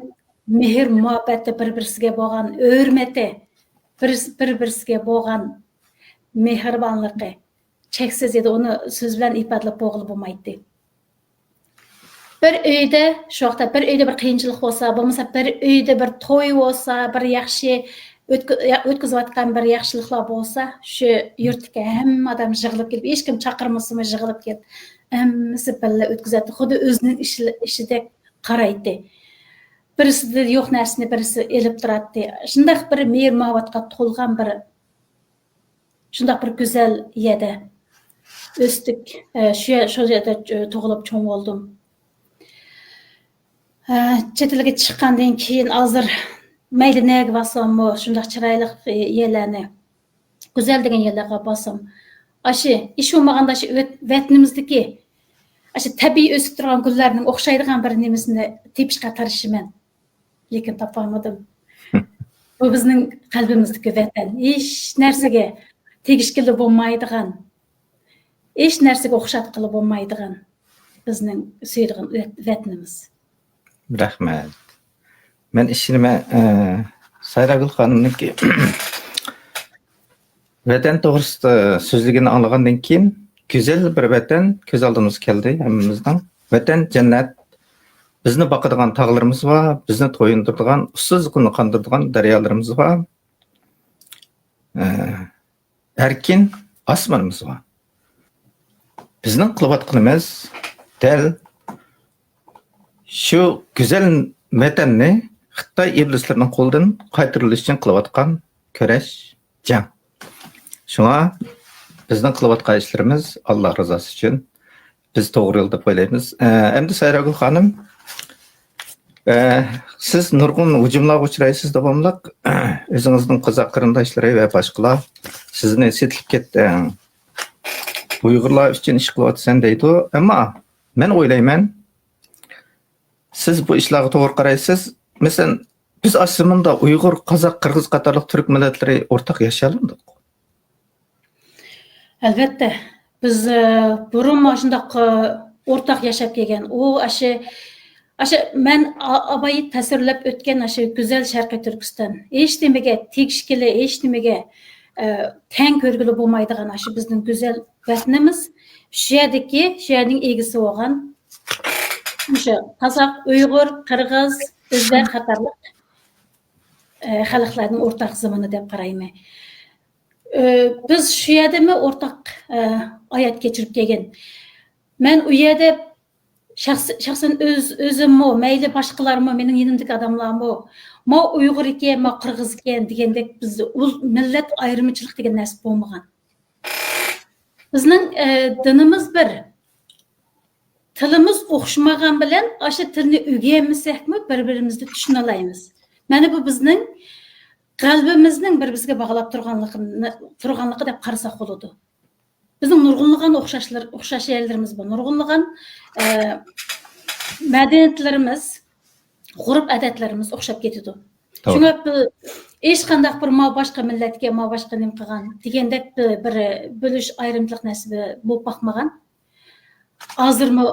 مېھىر-مۇھەببىتى، بىر-بىرسىگە بولغان ھۆرمىتى، بىر-، بىر-بىرسىگە بولغان مېھرىبانلىقى چەكسىز ئىدى، ئۇنى سۆز بىلەن ئىپادىلەپ بولغىلى بولمايتتى. بىر ئۆيدە، شۇ ۋاقىتتا بىر ئۆيدە بىر قىيىنچىلىق بولسا، بولمىسا بىر ئۆيدە بىر توي بولسا، بىر ياخشى ئۆتكۈ-، يا-، ئۆتكۈزۈۋاتقان بىر ياخشىلىقلار بولسا، شۇ يۇرتتىكى ھەممە ئادەم يىغىلىپ كېلىپ، ھېچكىم چاقىرمىسىمۇ يىغىلىپ كېلىپ، ھەممىسى بىللە ئۆتكۈزەتتى. خۇددى ئۆزىنىڭ ئىشى-، ئىشىدەك قارايتتى. بىرسىدە يوق نەرسىنى بىرسى ئېلىپ تۇراتتى. شۇنداق بىر مېھىر-مۇھەببەتكە تولغان بىر شۇنداق بىر گۈزەل يەردە ئۆستۈك. ئە، شۇ يەر، شۇ يەردە، ئە، تۇغۇلۇپ چوڭ بولدۇم. ئە، چەت ئەلگە چىققاندىن كېيىن ھازىر مەيلى نەگە بارساممۇ، شۇنداق چىرايلىق، ئە، يەرلەرنى، گۈزەل دېگەن يەرلەرگە بارسام، ئاشۇ ھېچ بولمىغاندا شۇ ۋەت-، ۋەتىنىمىزدىكى ئاشۇ تەبىئىي ئۆسۈپ تۇرغان گۈللەرنىڭ ئوخشايدىغان بىر نېمىسىنى تېپىشقا تىرىشىمەن. لېكىن تاپالمىدىم. بۇ بىزنىڭ قەلبىمىزدىكى ۋەتەن. ھېچ نەرسىگە تېگىشكىلى بولمايدىغان، ھېچ نەرسىگە ئوخشاتقىلى بولمايدىغان بىزنىڭ سۆيىدىغان ۋەت-، ۋەتىنىمىز. رەھمەت. مەن ئىشىنىمەن، ئە، سايراگۈل خانىمنىڭكى ۋەتەن توغرىسىدا سۆزلىگىنىنى ئاڭلىغاندىن كېيىن، گۈزەل بىر ۋەتەن كۆز ئالدىمىزغا كەلدى ھەممىمىزنىڭ. ۋەتەن جەننەت. بىزنى باقىدىغان تاغلىرىمىز بار، بىزنى تويۇندۇرىدىغان، ئۇسسۇزلۇقنى قاندۇرىدىغان دەريالىرىمىز بار. ئە، ئەركىن ئاسمىنىمىز بار. بىزنىڭ قىلىۋاتقىنىمىز دەل شۇ گۈزەل ۋەتەننى خىتاي ئىبلىسلىرىنىڭ قولىدىن قايتۇرۇۋېلىش ئۈچۈن قىلىۋاتقان كۈرەش، جەڭ. شۇڭا بىزنىڭ قىلىۋاتقان ئىشلىرىمىز ئاللا رىزاسى ئۈچۈن بىز توغرا يول دەپ ئويلايمىز. ئە، ئەمدى سايراگۈل خانىم، ئە، سىز نۇرغۇن ھۇجۇملارغا ئۇچرايسىز داۋاملىق. ئۆزىڭىزنىڭ قازاق قېرىنداشلىرى ۋە باشقىلار سىزنى سېتىلىپ كەتتى، ئۇيغۇرلار ئۈچۈن ئىش قىلىۋاتىسەن دەيدۇ. ئەمما مەن ئويلايمەن، سىز بۇ ئىشلارغا توغرا قارايسىز. مەسىلەن، بىز ئاشۇ زېمىندا ئۇيغۇر، قازاق، قىرغىز قاتارلىق تۈرك مىللەتلىرى ئورتاق ياشىيالمىدۇق. ئەلۋەتتە، بىز، ئە، بۇرۇنمۇ شۇنداق، ئە، ئورتاق ياشاپ كەلگەن. ئۇ ئاشۇ، ئاشۇ مەن ئا-، ئاۋايى تەسۋىرلەپ ئۆتكەن ئاشۇ گۈزەل شەرقىي تۈركىستان. ھېچ نېمىگە تېگىشكىلى، ھېچ نېمىگە، ئە، تەڭ كۆرگىلى بولمايدىغان ئاشۇ بىزنىڭ گۈزەل ۋەتىنىمىز. شۇ يەردىكى، شۇ يەرنىڭ ئىگىسى بولغان مۇشۇ قازاق، ئۇيغۇر، قىرغىز، ئۆزبەك قاتارلىق، ئە، خەلقلەرنىڭ ئورتاق زېمىنى دەپ قارايمەن. ئە، بىز شۇ يەردىمۇ ئورتاق، ئە، ھايات كەچۈرۈپ كەلگەن. مەن ئۇ يەردە شەخس-، شەخسەن ئۆز-، ئۆزۈممۇ، مەيلى باشقىلارمۇ، مېنىڭ يېنىمدىكى ئاداملارمۇ، ما ئۇيغۇر ئىكەن، ما قىرغىز ئىكەن دېگەندەك بىزدە ئۇل-، مىللەت ئايرىمىچىلىق دېگەن نەرسە بولمىغان. بىزنىڭ، ئە، دىنىمىز بىر. تىلىمىز ئوخشىمىغان بىلەن ئاشۇ تىلنى ئۆگەنمىسەكمۇ بىر-بىرىمىزنى چۈشىنەلەيمىز. مانا بۇ بىزنىڭ قەلبىمىزنىڭ بىر-بىرىگە باغلاپ تۇرغانلىقىنى، تۇرغانلىقى دەپ قارىساق بولىدۇ. بىزنىڭ نۇرغۇنلىغان ئوخشاشلار-، ئوخشاش يەرلىرىمىز بار. نۇرغۇنلىغان، ئە، مەدەنىيەتلىرىمىز، غۇرۇپ-ئادەتلىرىمىز ئوخشاپ كېتىدۇ. توغرا. شۇڭا بىر، ھېچقانداق بىر ما باشقا مىللەتكە، ما باشقا نېمە قىلغان دېگەندەك بىر، بىر بۆلۈش ئايرىمچىلىق نەرسە بولۇپ باقمىغان. ھازىرمۇ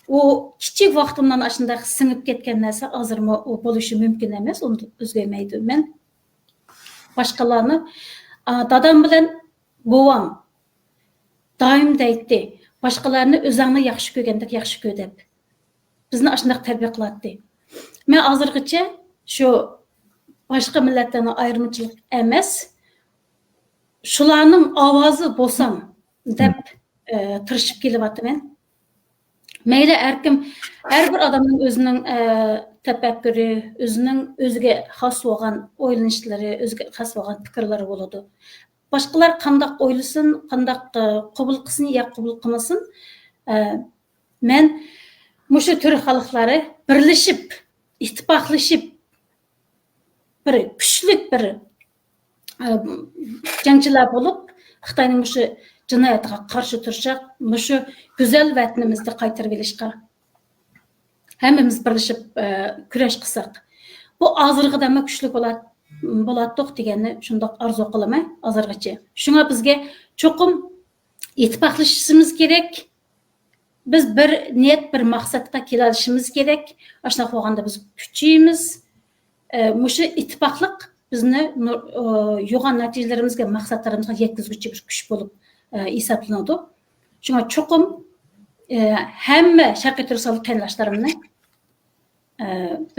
ئۇ كىچىك ۋاقتىمدىن ئاشۇنداق سىڭىپ كەتكەن نەرسە ھازىرمۇ ئۇ بولۇشى مۇمكىن ئەمەس، ئۇنى ئۆزگەرمەيدۇ. مەن باشقىلارنى، ئا، دادام بىلەن بوۋام دائىم دەيتتى، «باشقىلارنى ئۆزۈڭنى ياخشى كۆرگەندەك ياخشى كۆر» دەپ. بىزنى ئاشۇنداق تەربىيە قىلاتتى. مەن ھازىرغىچە شۇ باشقا مىللەتلەرنىڭ ئايرىمچىلىق ئەمەس، شۇلارنىڭ ئاۋازى بولسام دەپ، ئە، تىرىشىپ كېلىۋاتىمەن. مەيلى ھەركىم، ھەر بىر ئادەمنىڭ ئۆزىنىڭ، ئە، تەپەككۇرى، ئۆزىنىڭ ئۆزىگە خاس بولغان ئويلىنىشلىرى، ئۆزىگە خاس بولغان پىكىرلىرى بولىدۇ. باشقىلار قانداق ئويلىسۇن، قانداق، ئە، قوبۇل قىلسۇن يا قوبۇل قىلمىسۇن، ئە، مەن مۇشۇ تۈرك خەلقلىرى بىرلىشىپ، ئىتتىپاقلىشىپ، بىر كۈچلۈك بىر، ئە، جەڭچىلەر بولۇپ، خىتاينىڭ مۇشۇ جىنايىتىغا قارشى تۇرۇشاق، مۇشۇ گۈزەل ۋەتىنىمىزنى قايتۇرۇۋېلىشقا ھەممىمىز بىرلىشىپ، ئە، كۈرەش قىلساق، بۇ ھازىرقىدەكمۇ كۈچلۈك بولات-، بولاتتۇق دېگەننى شۇنداق ئارزۇ قىلىمەن ھازىرغىچە. شۇڭا بىزگە چوقۇم ئىتتىپاقلىشىشىمىز كېرەك. بىز بىر نىيەت، بىر مەقسەتكە كېلىشىمىز كېرەك. ئاشۇنداق بولغاندا بىز كۈچىيىمىز. ئە، مۇشۇ ئىتتىپاقلىق بىزنى نۇر-، ئۇ، يوغان نەتىجىلىرىمىزگە، مەقسەتلىرىمىزگە يەتكۈزگۈچى بىر كۈچ بولۇپ، ئە، ھېسابلىنىدۇ. شۇڭا چوقۇم، ئە، ھەممە شەرقىي تۈركىستانلىق قېرىنداشلىرىمنى، ئە،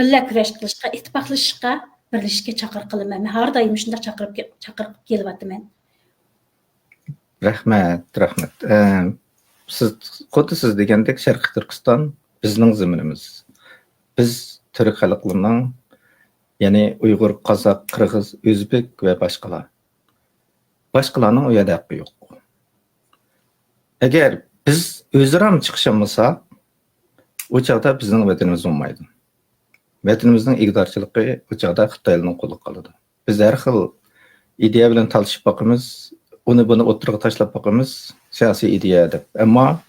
بىللە كۈرەش قىلىشقا، ئىتتىپاقلىشىشقا، بىرلىشىشكە چاقىرىق قىلىمەن. مەن ھەر دائىم شۇنداق چاقىرىپ كە-، چاقىرىپ كېلىۋاتىمەن. رەھمەت، رەھمەت. ئە، سىز، خۇددى سىز دېگەندەك، شەرقىي تۈركىستان بىزنىڭ زېمىنىمىز. بىز تۈرك خەلقلىرىنىڭ، يەنى ئۇيغۇر، قازاق، قىرغىز، ئۆزبېك ۋە باشقىلار. باشقىلارنىڭ ئۇ يەردە ھەققى يوق. ئەگەر بىز ئۆزئارا چىقىشالمىساق، ئۇ چاغدا بىزنىڭ ۋەتىنىمىز بولمايدۇ. ۋەتىنىمىزنىڭ ئىگىدارچىلىقى ئۇ چاغدا خىتايلارنىڭ قولىغا قالىدۇ. بىز ھەر خىل ئىدىيە بىلەن تالىشىپ باقىمىز، ئۇنى بۇنى ئوتتۇرىغا تاشلاپ باقىمىز، سىياسىي ئىدىيە دەپ. ئەمما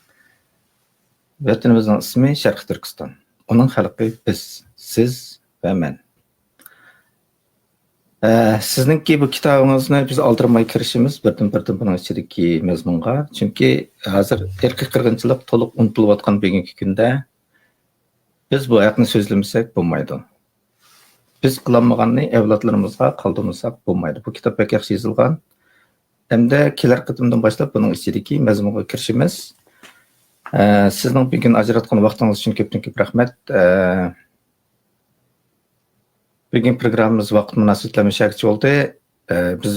ۋەتىنىمىزنىڭ ئىسمى شەرقىي تۈركىستان. ئۇنىڭ خەلقى بىز، سىز ۋە مەن. ئە، سىزنىڭكى بۇ كىتابىڭىزنى بىز ئالدىرىماي كىرىشىمىز بىردىن-بىردىن بۇنىڭ ئىچىدىكى مەزمۇنغا. چۈنكى ھازىر ئىرقىي قىرغىنچىلىق تولۇق ئۇنتۇلۇۋاتقان بۈگۈنكى كۈندە بىز بۇ ھەقنى سۆزلىمىسەك بولمايدۇ. بىز قىلالمىغاننى ئەۋلادلىرىمىزغا قالدۇرمىساق بولمايدۇ. بۇ كىتاب بەك ياخشى يېزىلغان. ئەمدى كېلەر قېتىمدىن باشلاپ بۇنىڭ ئىچىدىكى مەزمۇنغا كىرىشىمىز. ئە، سىزنىڭ بۈگۈن ئاجراتقان ۋاقتىڭىز ئۈچۈن كۆپتىن كۆپ رەھمەت. ئە، بۈگۈن پروگراممىمىز ۋاقىت مۇناسىۋىتى بىلەن مۇشۇ يەرگىچە بولدى. ئە، بىز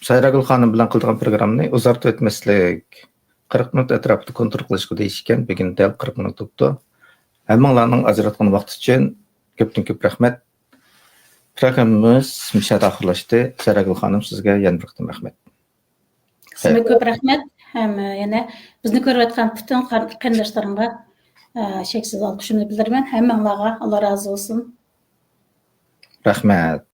سايراگۈل خانىم بىلەن قىلىدىغان پروگراممىنى ئۇزارتىۋەتمەسلىك، قىرىق مىنۇت ئەتراپىدا كونترول قىلىشقا دېيىشكەن. بۈگۈن دەل قىرىق مىنۇت بوپتۇ. ھەممىڭلارنىڭ ئاجراتقان ۋاقتى ئۈچۈن كۆپتىن كۆپ رەھمەت. پروگراممىمىز مۇشۇ يەردە ئاخىرلاشتى. سايراگۈل خانىم، سىزگە يەنە بىر قېتىم رەھمەت. سىزگە كۆپ رەھمەت. ھەم يەنە بىزنى كۆرۈۋاتقان پۈتۈن قار-، قېرىنداشلىرىمغا ئە، شەكسىز ئالقىشىمنى بىلدۈرىمەن. ھەممەڭلارغا ئاللا رازى بولسۇن. رەھمەت.